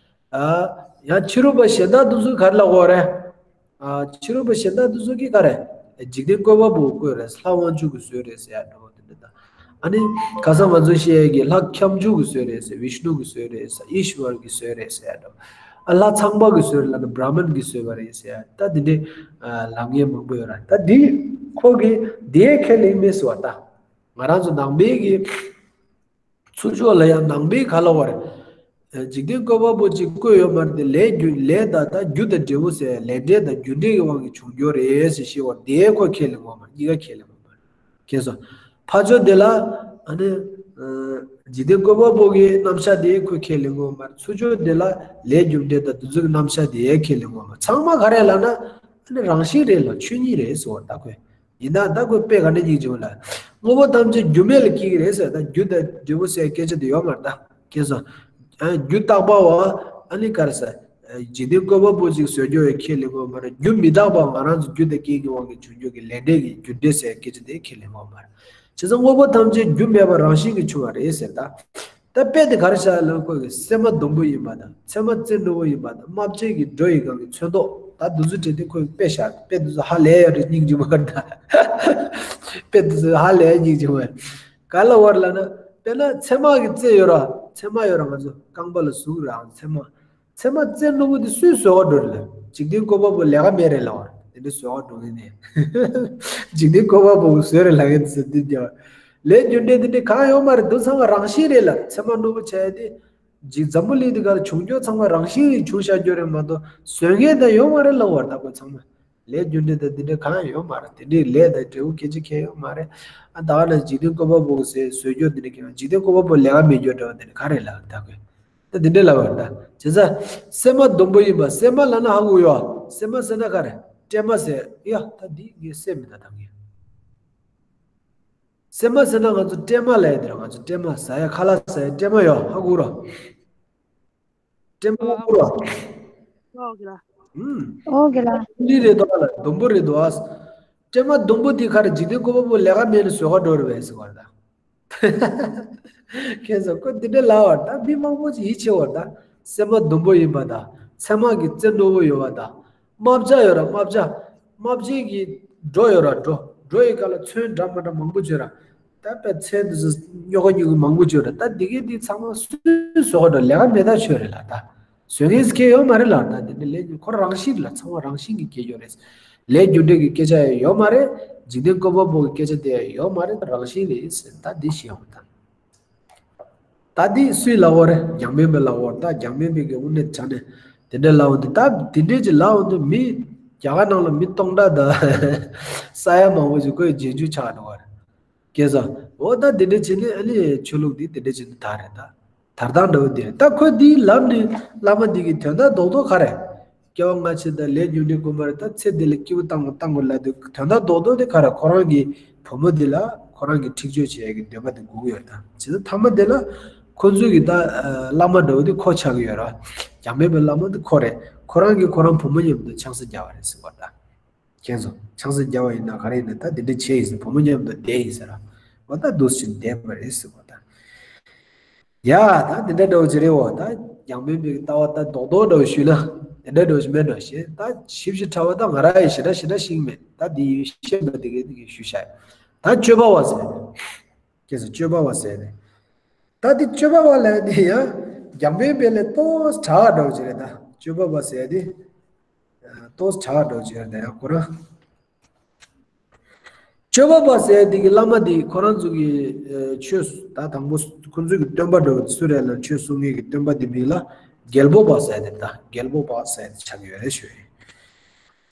ཨ། ཡང་ཕྱི་རོལ་པ་གཞན་དག་དེ་ཚོས་ག་རེ་ལབ་ཀྱི་ཡོད་རེད། ཨ། ཕྱི་རོལ་པ་གཞན་དག་དེ་ཚོ་གིས་ག་རེ། འཇིག་རྟེན་བཀོད་པ་པོ་བཀོད་རེད། ལྷ་དབང་ཕྱུག་གིས་བཟོས་རེད་ཟེར་ཡ་འདྲ་བོ་དེ་འདྲ་དང་། ཨ་ནི་ཁ་སང་ང་ཚོ་བཤད་ཡ་གི་ལྷ་ཁྱབ་འཇུག་གིས་བཟོས་རེད་ཟེར། བིཤནུ་གིས་བཟོས་རེད་ཟེར། ཨིཤ་ཝར་གིས་བཟོས་རེད་ཟེར་ཡ་འདྲ་བོ། ཨ། ལྷ་ཚངས་པ་གིས་བཟོས་རེད་ལབ་ན་བྲ་མན་གིས་བཟོས་པ་རེད་ཟེར་ཡ། ད་དེ་འདྲའི་ཨ་ལབ་མཁན་མང་པོ་ཡོད་རེད། ད་འདི་ཁོ་གིས་དེ་ཁས་ལེན་མེད་ཟེར་བ་ད། ང་རང་ཚོ་ནང་པའི་གི་ཚུར་ཕྱོགས་ལ་ཡང་ནང་པའི་ག་ལ་བར། འཇིག་རྟེན་བཀོད་པ་པོ་གཅིག་བཀོད་ཡོད་མ་རེད་དེ། ལས་རྒྱུ་ལས་དང་ད་རྒྱུ་དང་འབྲས་བུ་ཟེར་ལས་འབྲས་དང་རྒྱུ་འབྲས་ཀྱི་དབང་གིས་བྱུང་རྒྱུ་རེད་ཟེར་ཤེས་བར་དེའི་ཁོ་ཁས་ལེན་དགོས་མ་གཉིས་ཀ་ཁས་ལེན་དགོས་མ་རེད། ཁྱེད་སོ། ཕ་ཆོས་དེ་ལ་ཨ་ནི་འཇིག་རྟེན་བཀོད་པ་པོ་གི་རྣམ་གཞག་དེ་ཁོ་ཁས་ལེན་དགོས་མ་རེད། ཚུར་ཕྱོགས་དེ་ལ་ལས་རྒྱུ་འབྲས་དང་དེ་ཚོ་གི་རྣམ་གཞག་དེ་ཁས་ལེན་དགོས་མ་རེད། ཚང་མ་ག་རེ་ལབ་ན་ཨ་ནི་རང་བཞིན་རེད་ལ་ཆོས་ཉིད་རེད་ཟེར་བ་ད་ཁོས། ཡིན་ན་ད་ཁོས་དཔེ་ག་འདྲ་སྙིང་རྗེ་པོ་ལ། དངོས་པོ་ཐམས་ཅད་རྒྱུ་མེད་ལ་སྐྱེ་གི་རེད་ཟེར། ད་རྒྱུ་དང་འབྲས་བུ་ཟེར་སྐད་ཆ་དེ་ཡོད་མ་རེད་ད། ཁྱེད་སོ། ཨ། རྒྱུ་རྟག་པ་བ་ཨ་ནི་ག་རེ་ཟེར། འཇིག་རྟེན་བཀོད་པ་པོ་གཅིག་བཟོས་རྒྱུ་ཡང་ཁས་ལེན་དགོས་མ་རེད། རྒྱུ་མི་རྟག་པ་ང་རང་ཚོ་རྒྱུ་དང་རྐྱེན་གྱི་དབང་གིས་བྱུང་རྒྱུ་གི་ལས་འབྲས་ཀྱི་རྒྱུ་འབྲས་ཟེར་སྐད་ཆ་དེ་ཁས་ལེན་དགོས་མ་རེད། བྱས་ཙང་དངོས་པོ་ཐམས་ཅད་རྒྱུ་མེད་པར་རང་བཞིན་གྱིས་བྱུང་བ་རེད་ཟེར་ད། ད་དཔེ་དེ་ག་རེ་བཞག་ལབ་ཁོས་གི་སྲན་མ་ཟླུམ་པོ་ཡིན་པ་དང་ཚེར་མ་རྩེ་རྣོན་པོ་ཡིན་པ་དང་རྨ་བྱའི་གི་སྒྲོ་ཡི་སྒང་གི་ཚོན་མདོག་ད་འདི་ཚོ་བྲིས་ཏེ་ཁོས་དཔེ་བཞག་དཔེ་འདི་ཚོ་ཧ་ལས་ཡ་རེད་སྙིང་རྗེ་མོ་ད། དཔེ་འདི་ཚོ་ཧ་ལས་ཡ་སྙིང་རྗེ་མོ། ག་ལ་བར་ལབ་ན་དཔེར་ན་ཚེར་མ་གི་རྩེ་ཡོད་ར། ཚེར་མ་ཡོད་ར། ང་ཚོ་རྐང་པ་ལ་ཟུག་ར་ཚེར་མ། ཚེར་མ་རྩེ་རྣོན་པོ་འདི་སུས་བཟོས་པ་འགྲོ་རེད་ལ། འཇིག་རྟེན་བཀོད་པ་པོ་ལས་ཀ་མེད་རེད་ལབ་པ་རེད། དེ་འདྲ་བཟོས་པ་འགྲོ་གི་ནས། འཇིག་རྟེན་བཀོད་པ་པོ་བཟོས་རེད་ལབ་མཁན་དེ་ཚོ་འདི་འདྲ། ལས་རྒྱུ་འབྲས་འདི་འདྲ་གང་ཡོད་མ་རེད། འདི་ཚང་མ་རང་བཞིན་རེད་ལ། ཚེར་མ་རྣོན་པོ་བྱས་ཏེ། འཇིག་འཛམ་བུ་གླིང་འདི་གར་བྱུང་རྒྱུ་ཚང་མ་རང་བཞིན་གྱིས་བྱུང་བཞག་རྒྱུ་རེད་མ་གཏོགས་བཟོས་མཁན་དེ་ཡོད་མ་རེད་ལབ་པ་རེད། ད་ཁོ་ཚང་མ་ལས་རྒྱུ་འབྲས་དང་འདི་འདྲ་གང་ཡང་ཡོད་མ་རེད། དེ་འདྲའི་ལས་དང་འབྲས་བུ་སྐད་ཆ་གང་ཡང་ཡོད་མ་རེད། ཨ་ད་ག་ན་འཇིག་རྟེན་བཀོད་པ་པོ་གིས་བཟོས་བཟོས་རྒྱུ་འདི་འདྲ་གང་ཡང་འཇིག་རྟེན་བཀོད་པ་པོ་ལས་ཀ་མེད་རྒྱུ་འདྲ་བ་འདི་འདྲ་ག་རེ་ལབ་ད་ཁོས། ད་འདི་འདྲ་ལབ་པ་རེད་ད། བྱས་ཙང་། སྲན་མ་ཟླུམ་པོ་ཡིན་པ། སྲན་མ་ལབ་ན་ཧ་གོ་ཡོད། སྲན་མ་ཟེར་ན་ག་རེ། སྲན་མ་ཟེར་ཡ་ད་འདི་ངས་སྲན་མི་ད་ད་ངས། སྲན་མ་ཟེར་ན་ང་ཚོ་སྲན་མ་ལབ་ཡ་དེ་ར། ང་ཚོ་སྲན་མ་ཟ་ཡ་ཁ་ལག་ཟ་ཡ་སྲན་མ་ཡོད་ཧ་གོ་ར། སྲན་མ་ཧ་གོ་ར། ཨོ་ཀེ་ལ། ཨུམ། ཨོ་ཀེ་ལ། ལི་རེད་དོ་ལ་ཟླུམ་པོ་རེད་དོ་ཨ། སྲན་མ་ཟླུམ་པོ་དེ་ག་རེ་འཇིག་རྟེན་བཀོད་པ་པོ་ལས་ཀ་མེད་ནས་བཟོས་ག་འགྲོ་རེད་པས་ཟེར་བ་རེད་ད། ཁྱེད་ཚོ་ཁོ་འདི་འདྲ་ལབ་པ་ད་མི་མང་པོ་ཅིག་ཡིད་ཆེས་པ་ད། སྲན་མ་ཟླུམ་པོ་ཡིན་པ་ད། ཚེར་མ་གི་རྩེ་རྣོན་པོ་ཡོད་པ་ད། རྨ་བྱ་ཡོད་ར་རྨ་བྱ། རྨ་བྱའི་གི་སྒྲོ་ཡོད་ར་སྒྲོ། སྒྲོ་ཡི་སྒང་ལ་ཚོན་འདྲ་མི་འདྲ་མང་པོ་ཅིག་ཡོད་ར། ད་དཔེ་ཚོན་འདི་ཚོ་རྙོག་ག་རྙོག་གི་མང་པོ་ཅིག་ཡོད་ར། ད་འདི་གའི་འདི་ཚང་མ་སུས་བཟོ་ག་འགྲོ། ལས་ཀ་མེད་ཐག་ཆོད་རེད་ལ་ད། བཟོ་མཁན་ཟེར་མཁན་ཡོད་མ་རེད་ལ། ད་འདི་འདྲ་ལས་ཉོན་ཁོ་རང་བཞིན་ལ་ཚང་མ་རང་བཞིན་གྱིས་སྐྱེ་རྒྱུ་རེད། ལས་རྒྱུ་འབྲས་ཀྱི་སྐད་ཆ་ཡང་ཡོད་མ་རེད། འཇིག་རྟེན་བཀོད་པ་པོ་གི་སྐད་ཆ་དེ་ཡང་ཡོད་མ་རེད། རང་བཞིན་རེད་ཟེར་ད་འདི་ཞིག་ཡོང་ད། ད་འདི་སུས་ལབ་པ་རེད། རྒྱང་མིན་པས་ལབ་པ་རེད། ད་རྒྱང་མིན་པས་ཀྱི་དབུ་ནས་དྲངས་ནས་དེ་འདྲ་ལབ་འོང་དུས། ད་དེ་འདྲས་ཀྱི་ལབ་འོང་དུས་མི་རྒྱ་གར་ནང་ལ་མི་སྟོང་ཕྲག་དང་ས་ཡ་མང་པོ་ཞིག་ཁོའི་རྗེས་འཇུག་ཆགས་འགྲོ་བ་རེད། ཁྱེད་ཚོ། འོ་ད་དེ་འདྲ་བྱས་ནས་ཨ་ནི་ཆོས་ལུགས་འདི་དེ་འདྲ་བྱས་ནས་དར་རེད་ད། དར་སྟངས་འདྲ་བོ་འདི་རེད། ད་ཁོས་འདི་ལབ་ནས་བླ་མ་འདི་གི་དོན་དག་རྡོག་རྡོག་ག་རེ། སྐྱེ་བ་སྔ་ཕྱི་དང་ལས་རྒྱུ་འབྲས་ཀུན་པར་ད་ཚེ་འདི་ལ་སྐྱིད་པོ་བཏང་དགོས་བཏང་དགོས་ལབ་དུས་དོན་དག་རྡོག་རྡོག་དེ་ག་རེ་ཁོ་རང་གི་བུ་མོ་འདི་ལ་ཁོ་རང་གི་འཁྲིག་སྤྱོད་བྱེད་ཡས་ཀྱི་འདོད་པ་དེ་དགོས་ཀྱི་ཡོད་ད། བྱས་ཙང་མཐའ་མ་དེ་ལ་ཁོ་ཚོས་ཀྱི་ད་བླ་མ་འདྲ་བོ་དེ་ཁོ་ཆགས་ཀྱི་ཡོད་ར། འཇམ་དཔལ་དཔའི་བླ་མ་དེ་ཁོ་རེད། ཁོ་རང་གིས་ཁོ་རང་བུ་མོ་མཉམ་དུ་ཆང་ས་བརྒྱབ་པ་རེད་ཟེར་བ་ད། མཁྱེན་སོང་། ཆང་ས་བརྒྱབ་པ་ཡིན་ན་ག་རེ་ཡིན་ན་ད་དེ་འདྲ་བྱས་ཡིན་ཟེར། བུ་མོ་མཉམ་དུ་བསྡད་ཡིན་ཟེར་ར། འོ་ད་འདུག་སེ་བསྡད་པ་རེད་ཟེར་བ་ད། ཡ་ད་དེ་འདྲ་འདྲ་བོ་ཅིག་རེད་འོ། ད་འཇམ་དཔལ་དཔའི་ལྟ་བ་ད་རྡོག་རྡོག་འདྲ་བོ་ཞུས་ན་དེ་འདྲ་འདྲ་བོ་ཞིག་མེད་འགྲོ་ཞེས། ད་ཞིབ་ཞིབ་ཕྲ་བ་ད་ང་རང་ཡི་ཞེ་དྲག་ཞེ་དྲག་ཤེས་ཀྱི་མེད། ད་འདི་ཡི་ཤེས་པ་དེ་གའི་དེ་གའི་ཞུས་བཞག། ད་སྤྱོད་པ་བ་ཟེར་ནས། ཁྱེད་ཚོ་སྤྱོད་པ་བ་ཟེར་ནས། ད་འདི་སྤྱོད་པ་བ་ལབ་དེ་ཡང་འཇམ་དཔལ་དཔའི་ལས་ཏོག་ཙམ་དྲག་འགྲོ་བོ་ཅིག་རེད། ད་སྤྱོད་པ་བ་ཟེར་དེ་ཏོག་ཙམ་དྲག་འགྲོ་བོ་ཅིག་རེད། ད་ཡང་ཁོ་རང་སྤྱོད་པ་པ་ཟེར་དེ་གི་བླ་མ་དེ་ཁོ་རང་ཚོ་གི་ཨ་ཆོས་ད་དང་པོ་ཁོ་ཚོ་གི་སྟོན་པ་འདྲ་བོ་སུ་རེད་ལ་ཆོས་གསུང་མཁན་གྱི་སྟོན་པ་དེ་མིང་ལ་རྒྱལ་པོ་པ་ཟེར་དེ། ད་རྒྱལ་པོ་པ་ཟེར་དེ་ཆགས་ཡོད་རེད་ཞུ་ཡིན།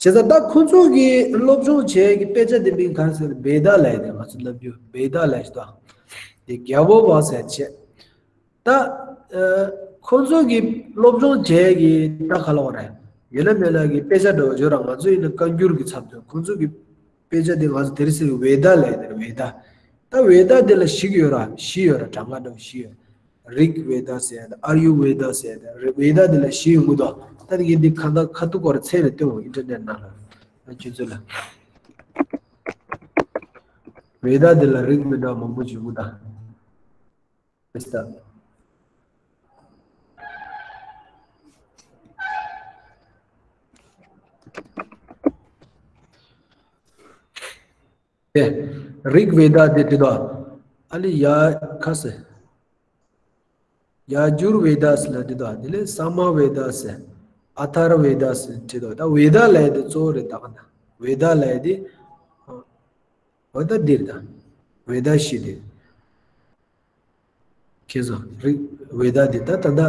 བྱས་ཙང་ད་ཁོ་ཚོ་གི་སློབ་སྦྱོང་བྱེད་ཀྱི་དཔེ་ཆ་དེ་མིང་ག་རེ་ཟེར་ན་བེ་ད་ལབ་ཡ་དེ། ང་ཚོ་ནམ་རྒྱུན་བེ་ད་ལབ་ཞིག་ད་དེ་རྒྱལ་པོ་པ་ཟེར་བྱས། ད་ཨ་ཁོང་ཚོ་གི་སློབ་སྦྱོང་བྱས་ཀྱི་ད་ག་ལ་བ་རེད། ཡོད་ན་མེད་ན་གི་དཔེ་ཆ་འདྲ་བོ་བརྗོད་ར། ང་ཚོ་ཡིན་ན་བཀའ་འགྱུར་གྱི་ཚབ་ཏུ་ཁོང་ཚོ་གི་དཔེ་ཆ་དེ་ང་ཚོ་དེ་རིང་སྲིད་ཀྱི་བེ་ད་ལབ་ཡ་དེ་རེད། བེ་ད། ད་བེ་ད་དེ་ལ་བཞི་གི་ཡོད་ར། བཞི་ཡོད་ར། གྲངས་ཀ་འདྲ་བོ་བཞི་ཡོད། རིག་བེ་ད་ཟེར་ཡ་དང་ཨར་ཡུ་བེ་ད་ཟེར་ཡ་དང་། རིག་བེ་ད་དེ་ལ་བཞི་ཡོང་གི་འདུག་ད་ངས་འདི་ཁ་ད་ཁ་ཐུག་སྐོར་ཚད་ནས་སྟོན་འོང་། ཨིན་ཊར་ནེཊ་ནང་ལ་ཁྱོད་ཚོ་ལ། བེ་ད་དེ་ལ་རིག་མི་འདྲ་མང་པོ་བྱུང་གི་ད། རིག་བེ་ད་དེ་དེ་དང་། ཨ་ལི་ཡ་ཁ་སེ། ཡ་ཇུར་བེ་ད་སི་ལ་དེ་དང་། དེ་ལས་ས་མ་བེ་ད་སེ། ཨ་ཐར་བ་བེ་ད་སེ་དེ་དང་། ད་བེ་ད་ལབ་ཡ་དེ་གཙོ་བོ་རེད། ད་ག་ན་བེ་ད་ལབ་ཡ་དེ། འོ་ད་འདིར་ད། བེ་ད་བཞི་དེ། ཁྱེད་ཚོ་རིག་བེ་ད་འདི་ད་ད་ལྟ་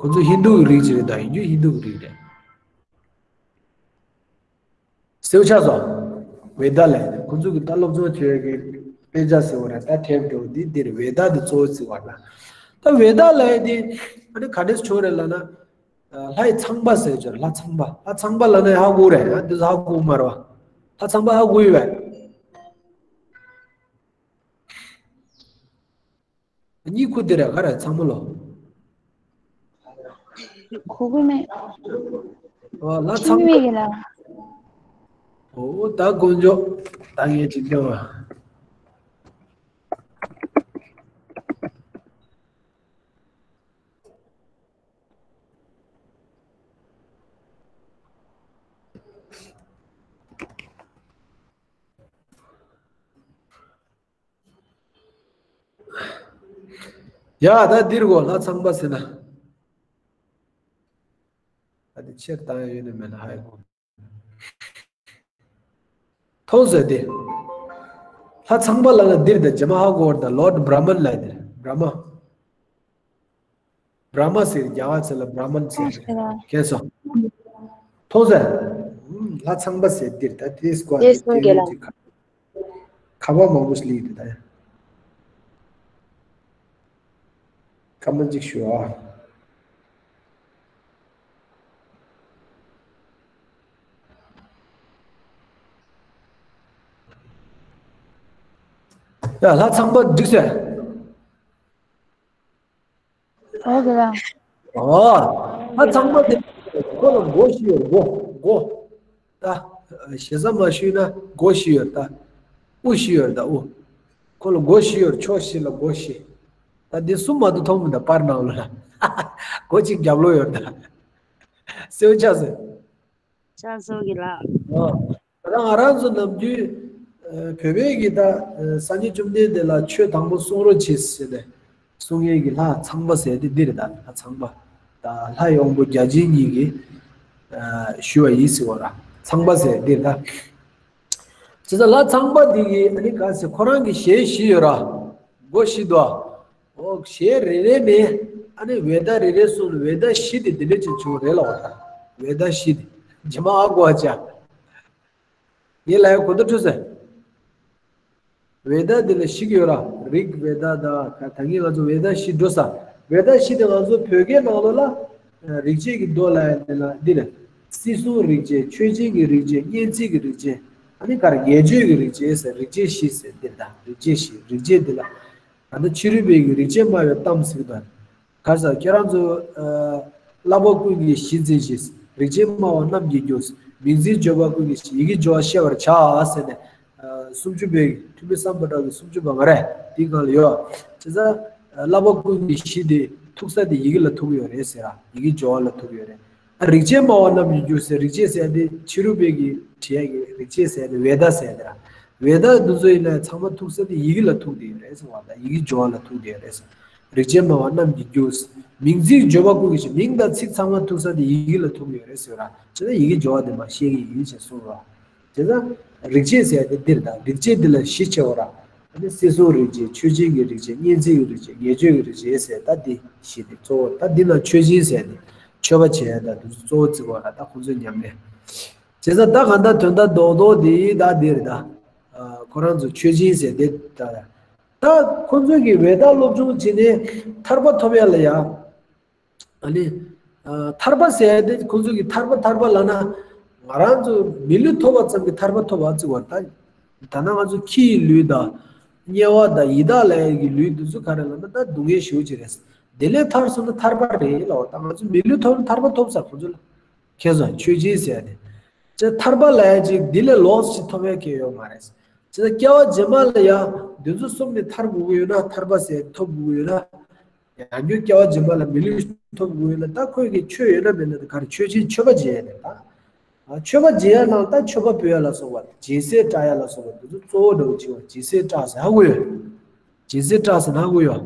ཁོ་ཚོ་ཧིན་དུ་གི་རིགས་ཅིག་རེད། ད་ཡིན་རྒྱུ་ཧིན་དུ་གི་རིགས་རེད། སེའུ་ཆ་ཚོ། བེ་ད་ལས་ཁོ་ཚོ་གི་ད་སློབ་སྦྱོང་བྱེད་ཀྱི་དཔེ་ཆ་ཟེར་བ་རེད། ད་ཐེབས་འགྲོ་འདི་འདིར་བེ་ད་འདི་གཙོ་བོ་བརྩི་བ་ན། ད་བེ་ད་ལས་འདི་ཨ་ནི་ག་འདྲས་བྱུང་རེད་ལབ་ན། ལྷའི་ཚངས་པ་ཟེར་ཅོར། ལྷ་ཚངས་པ། ལྷ་ཚངས་པ་ལབ་ན་ཧ་གོ་རེད། ཨ་འདི་ཧ་གོ་མ་རེད་བ། ལྷ་ཚངས་པ་ཧ་གོ་ཡོད་བས། གཉིད་ཁུག་དེ་རེད། ག་རེ་ཚང་མ་ལོ། ཁུག་གི་མེད། ཨོ་ལ་ཚང་མ་མེད་གི་ལ། ཨོ་ད་དཀོན་མཆོག་ད་ངས་ཅིག་སྟོན་བ། ཡ་ད་འདིར་གོ་ལྷ་ཚངས་པ་ཟེར་ན། ད་འདི་ཕྱིར་བཏང་ཡ་ཡོད་ནི་མེད་ན་ཧ་ཡ་གོ། མཐོང་ཟེར་ཏེ། ལྷ་ཚངས་པ་ལ་ལ་འདིར་ད་ཇེ་མ་ཧ་གོ་བར་ད་ལོར་ཌི་བྷྲ་མན་ལ་འདིར་བྷྲ་མ། བྷྲ་མ་ཟེར་རྒྱ་གར་ཚེ་ལ་བྷྲ་མན་ཟེར་ཏེ། ཁྱེད་སོ། མཐོང་ཟེར། ལྷ་ཚངས་པ་ཟེར་འདིར་ད་དེ་སྐོར་དེ་དེ་གསུང་གི་ལ། ཁ་པར་མང་པོ་ཞིག་ལི་དེ་ད་ཡ། སྐར་མ་གཅིག་ཞུ་ཨ། ཡ་ལྷ་ཚངས་པ་འགྲིག་ཟེར། ཨོ་དེ་རང་། ཨོ། ལྷ་ཚངས་པ་དེ་ཁོ་ལ་མགོ་བཞི་ཡོད། མགོ་མགོ། ད་ཞེ་ས་མ་ཞུས་ན་མགོ་བཞི་ཡོད་ད། དབུ་བཞི་ཡོད་ད་དབུ། ཁོ་ལ་མགོ་བཞི་ཡོད། ཕྱོགས་བཞི་ལ་མགོ་བཞི། ད་འདི་གསུམ་མ་གཏོགས་མཐོང་མི་འདུག་པར་ནང་ལོགས་ལ། མགོ་གཅིག་རྒྱབ་ལོགས་ཡོད་ད། སེའུ་ཆ་ཟེར། ཆ་སོགས་ཀྱི་ལགས། ཨོ། ད་ང་རང་ཚོ་ནམ་རྒྱུན་བོད་པའི་གི་ད་སངས་རྒྱས་བཅོམ་ལྡན་འདས་ལ་ཆོས་དང་པོ་གསུང་རོགས་བྱེད་ཟེར་ནས་གསུང་མཁན་གྱི་ལྷ་ཚངས་པ་ཟེར་དེ་འདི་རེད། ད་ལྷ་ཚངས་པ། ད་ལྷའི་དབང་པོ་བརྒྱ་བྱིན་གཉིས་ཀྱིས་ཞུས་པ་ཡིན་ཟེར་བ་ར། ཚངས་པ་ཟེར་འདི་རེད་ད། བྱས་ཙང་ལྷ་ཚངས་པ་འདི་གི་ཨ་ནི་ག་ཟེར་ཁོ་རང་གི་ཞལ་བཞི་ཡོད་ར། མགོ་བཞི་འདུག་ཨོ་ཞལ་རེ་རེ་ནས་ཨ་ནི་བེ་ད་རེ་རེ་གསུངས་ནས་བེ་ད་བཞི་དེ་འདི་འདྲ་ཅིག་བྱུང་རེད་ལ་བ་ད། བེ་ད་བཞི་དེ་ཇེ་མ་ཧ་གོ་བ་ཅག་ངས་ལབ་ཡ་གོ་བརྡ་འཕྲོད་ཟེར། བེ་ད་འདི་ལ་བཞི་གི་ཡོད་ར། རིག་བེ་ད་དང་ད་ངས་ང་ཚོ་བེ་ད་བཞི་འགྲོ་ས། བེ་ད་བཞི་དེ་ང་ཚོ་བོད་སྐད་ནང་ལོགས་ལ་རིག་བྱེད་ཀྱི་མདོ་ལབ་ཡ་དེ་ལ་འདི་རེད། སྲིད་གསུམ་རིག་བྱེད། ཆོས་ཅན་གྱི་རིག་བྱེད། སྙན་ཚིག་གི་རིག་བྱེད། ཨ་ནི་ག་རེ་ངེས་བརྗོད་ཀྱི་རིག་བྱེད་ཟེར། རིག་བྱེད་བཞི་ཟེར་འདིར་ད་རིག་བྱེད་བཞི། རིག་བྱེད་འདི་ལ་ད་ལྟ་ཕྱི་རོལ་པའི་གི་རིག་བྱེད་སྨྲ་བའི་གཏམ་ཟེར་གི་འདུག་ག་ས་ཁྱེད་རང་ཚོ། ཨ། བསླབ་པ་ཀུན་གྱི་གཞི་འཛིན་ཞིང་། རིག་བྱེད་སྨྲ་བ་རྣམས་ཀྱི་རྒྱུ། མིང་འཛིན་བརྗོད་པ་ཀུན་གྱི་གཞི། ཡི་གེ་སྦྱོར་བ་ཤེས་པར་བྱ་ཟེར་ནས། ཨ། སུམ་ཅུ་པའི་ཐུ་མི་སམ་བྷོ་ཊ་གི་སུམ་ཅུ་པ་ང་རེད། དེའི་སྒང་ལ་ཡོད། བྱས་ཙང་། ཨ། བསླབ་པ་ཀུན་གྱི་གཞི་དེ་ཐུག་ས་དེ་ཡི་གེ་ལ་ཐུག་ཡོད་རེད་ཟེར་ར། ཡི་གེ་སྦྱོར་བ་ལ་ཐུག་ཡོད་རེད། ཨ། རིག་བྱེད་སྨྲ་བ་རྣམས་ཀྱི་རྒྱུ་ཟེར། རིག་བྱེད་ཟེར་དེ་ཕྱི་རོལ་པའི་གི་བྲིས་ཡ་གི་རིག་བྱེད་ཟེར་དེ་ཝེ་ད་ཟེར་དེ་ར། ཝེ་ད་འདི་ཚོ་ཡིན་ན་ཚང་མ་ཐུག་ས་དེ་ཡི་གེ་ལ་ཐུག་དེ་ཡོད་རེད་ཟེར་བ་དང་། ཡི་གེ་སྦྱོར་བ་ལ་ཐུག་དེ་ཡོད་རེད་ཟེར། རིག་བྱེད་སྨྲ་བ་རྣམས་ཀྱི་རྒྱུ། མིང་ཚིག་བརྗོད་པ་ཀུན་གྱི་གཞི། མིང་དང་ཚིག་ཚང་མ་ཐུག་ས་དེ་ཡི་གེ་ལ་ཐུག་ཡོད་རེད་ཟེར་ར། བྱས་ན་ཡི་གེ་སྦྱོར་བ་དེ་མ་ཤེས་ཀྱི་ཡིན་ཞེས་གསུངས་རོ། དེ་ལ་རིག་བྱེད་ཟེར་ཏེ་འདིར་དང་། རིག་བྱེད་འདི་ལ་བཞི་ཕྱེ་བ་ར། ཨ་ནི་སྲིད་གསུམ་རིག་བྱེད། ཆོས་ཅན་གྱི་རིག་བྱེད། སྙན་ཚིག་གི་རིག་བྱེད། ངེས་བརྗོད་ཀྱི་རིག་བྱེད་ཟེར། ད་འདི་བཞི་དེ་གཙོ་བོ། ད་འདི་ན་མཆོད་སྦྱིན་ཟེར་ཏེ་མཆོད་པ་བྱེད་ཡ་ད་འདི་ཚོ་གཙོ་བོ་བརྩི་བ་ར། ད་ཁོང་ཚོའི་ཉམས་ལེན། བྱས་ཙང་ད་གང་ལྟར་དོན་དག་རྡོག་རྡོག་འདི་ད་འདིར་ད། ཨ། ཁོ་རང་ཚོ་མཆོད་སྦྱིན་ཟེར་ཏེ་ད། ད་ཁོང་ཚོ་གི་ཝེ་ད་སློབ་སྦྱོང་བྱས་ནས་ཐར་པ་ཐོབ་ཡ་ལ་ཡ། ཨ་ནི། ཨ། ཐར་པ་ཟེར་ཏེ་ཁོང་ཚོ་གི་ཐར་པ་ཐར་པ་ལབ་ན། ང་རང་ཚོ་མི་ལུས་ཐོབ་པ་ཙམ་གྱིས་ཐར་པ་ཐོབ་པ་བརྩི་བ་ད། ད་ནང་ང་ཚོ་ཁྱི་ཡི་ལུས་དང་། དམྱལ་བ་དང་ཡི་དྭགས་ལ་ཡ་གི་ལུས་འདི་ཚོ་ག་རེ་ལབ་ན་ད་སྡུག་བསྔལ་ཞེ་པོ་ཅིག་རེད། དེ་ལས་ཐར་སོང་ན་ཐར་པ་རེད་ལབ་པ། ད་ང་ཚོ་མི་ལུས་ཐོབ་ན་ཐར་པ་ཐོབ་ས་ཁོང་ཚོ་ལ། མཁྱེན་སོང་། མཆོད་སྦྱིན་ཟེར་ཏེ། ཅེ་ཐར་པ་ལབ་ཡ་ཅིག་འདི་ལས་ལོགས་ཤིག་ཐོབ་ཡ་གང་ཡང་ཡོད་མ་རེད། ཅེ་ད་སྐྱེ་བ་རྗེས་མ་ལ་ཡ་འདི་ཚོ་གསུམ་ནས་ཐར་དགོས་ཀྱི་ཡོད་ན། ཐར་པ་ཟེར་ཐོབ་དགོས་ཀྱི་ཡོད་ན། ཡང་བསྐྱར་སྐྱེ་བ་རྗེས་མ་ལ་མི་ལུས་ཐོབ་དགོས་ཡོད་ན། ད་ཁོས་ཀྱི་ཆོས་ཡོད་ན་མེད་ན་ད་ག་རེ། མཆོད་སྦྱིན་མཆོད་པ་བྱེད་ཡ་རེད་ད། ཨ། མཆོད་པ་བྱེད་ཡ་ནང་ད་མཆོད་པ་ཕུལ་ཡ་ལ་སོགས་པ། སྦྱིན་སྲེག་བཀྲ་ཡ་ལ་སོགས་པ་འདི་ཚོ་གཙོ་བོ་འདྲ་བོ་བྱེད་པ། སྦྱིན་སྲེག་བཀྲ་ཟེར་ཧ་གོ་ཡོད། སྦྱིན་སྲེག་བཀྲ་ཟེར་ན་ཧ་གོ་ཡོད།